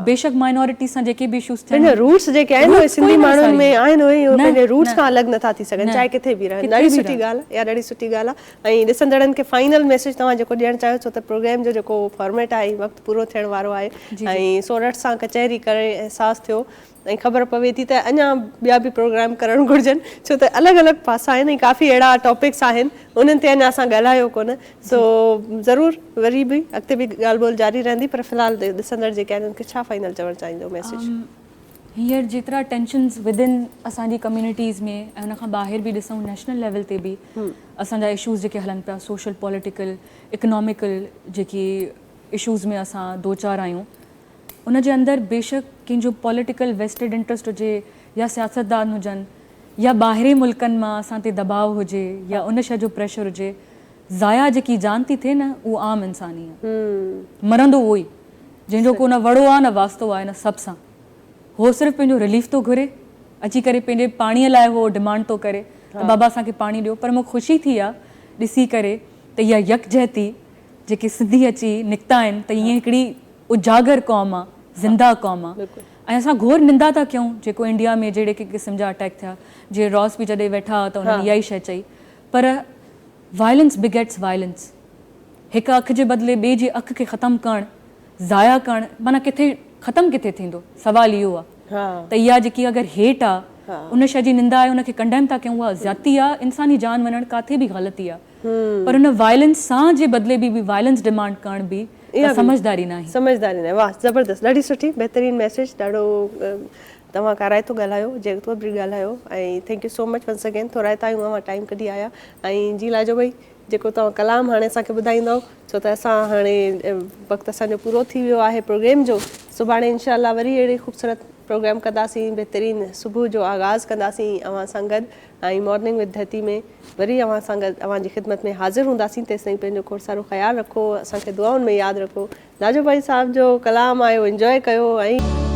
بيشڪ مائنارٽي سان جيڪي به اشوز ٿين. پنهنجا روٽس جيڪي آهن اهي سنڌي ماڻهن ۾ آهن اهي پنهنجي روٽس کان الڳ نٿا ٿي سگهن چاهي ڪٿي به رهن. ڏاڍي سٺي ڳالهه آهي اها ڏاڍي سٺي ڳالهه آهي ۽ ڏسندڙن کي فائنل ميسيج توهان جيڪو ڏيڻ چاهيو ڇو ته پروگرام جو جيڪو فارميٽ آهي وقت پورو ٿيڻ وارو آهي ۽ سورٺ سان ڪچهري ڪري احساس ٿيو ۽ خبر پوي ٿي ته اڃا ٻيا به پروگرام ڪرڻ گهرجن ڇو ته الڳ الڳ پاسا آهن ۽ ڪافي اهڙا ٽاپڪس آهن انهن تي اڃا اسان ڳالهايو ڪونه سو ضرور وري به اڳتي به ڳالهه ٻولهه جاري رهندي پر في الحال ڏسندڙ جيڪي آهن انهن کي ڇا فائنل چوڻ چاهيندو ميسيج. هينئر جيترا ٽينشنز ود ان اسان جي ڪميونٽيز ۾ ۽ ان کان ٻاهر به ڏسون نيشنل ليول تي به اسان جا اشوز جيڪي هلن پيا سوشل پوليٽيڪل اڪناميڪل جيڪي اشوز ۾ اسان دوچار آهيون ان جي اندر بيشڪ ڪنهن جو پوليٽيڪل ويسٽيڊ انٽرسٽ هجي يا سياستدان هجن يا ٻاهرين ملڪن مان اسان تي دٻاء هجي يا ان شيء جو پريشر هجي، ضايع جيڪي جان ٿي ٿئي نه اهو عام انسان ئي آهي. مرندو اهو ئي جنهن جو ڪو نه وڙو آهي نه واسطو آهي ان سڀ سان. هو صرف پنهنجو رليف ٿو گهري، اچي ڪري پنهنجي پاڻيء لاء هو ڊمانڊ ٿو ڪري ته بابا اسان کي پاڻي ڏيو پر مون کي خوشي ٿي آهي ڏسي ڪري ته اها يڪجهتي جيڪي سنڌي اچي نڪتا آهن ته ائين هڪڙي اجاگر قوم آ زنده قوم آ ۽ اسان گهور نندا ٿا ڪيون جيڪو انڊيا ۾ جهڙي ڪي قسم جا اٽيڪ ٿيا جي راس به جڏهن ويٺا ها ته انهن اها ئي شيء چئي پر وائلنس بگيٽس وائلنس هڪ اک جي بدلي ٻئي جي اک کي ختم ڪرڻ ضايع ڪرڻ معنيٰ ڪٿي ختم ڪٿي ٿيندو سوال اهو آ ته اها جيڪي اگر هيٽ آ ان شيء جي نندا آهي ان کي ڪنڊيم ٿا ڪيون اها زيادتي آ انساني جان وڃڻ ڪاٿي به غلطي آ پر ان وائلنس سان جي بدلي به وائلنس ڊمانڊ ڪرڻ به ڪا سمجهداري ناهي. سمجهداري ناهي واه زبردست ڏاڍي سٺي بهترين ميسيج ڏاڍو توهان ڪارائتو ڳالهايو جيڪو به ڳالهايو ۽ thank you so much once again ٿورائتا آهيون اوهان ٽائيم ڪڍي آيا ۽ جي لاجو ڀئي جيڪو توهان ڪلام هاڻي اسان کي ٻڌائيندؤ ڇو ته اسان هاڻي وقت اسان جو پورو ٿي ويو آهي پروگرام جو سڀاڻي انشاء الله وري اهڙي خوبصورت پروگرام ڪنداسين بهترين صبح جو آغاز ڪنداسين اوهان سان گڏ ۽ مارننگ وٿ ڌرتي ۾ وري اوهان سان گڏ اوهان جي خدمت ۾ حاضر هونداسين تيستائين پنهنجو کوڙ سارو خيال رکو اسان کي دعائن ۾ ياد رکو لاجو ڀائي صاحب جو ڪلام آيو انجوائي ڪيو ۽.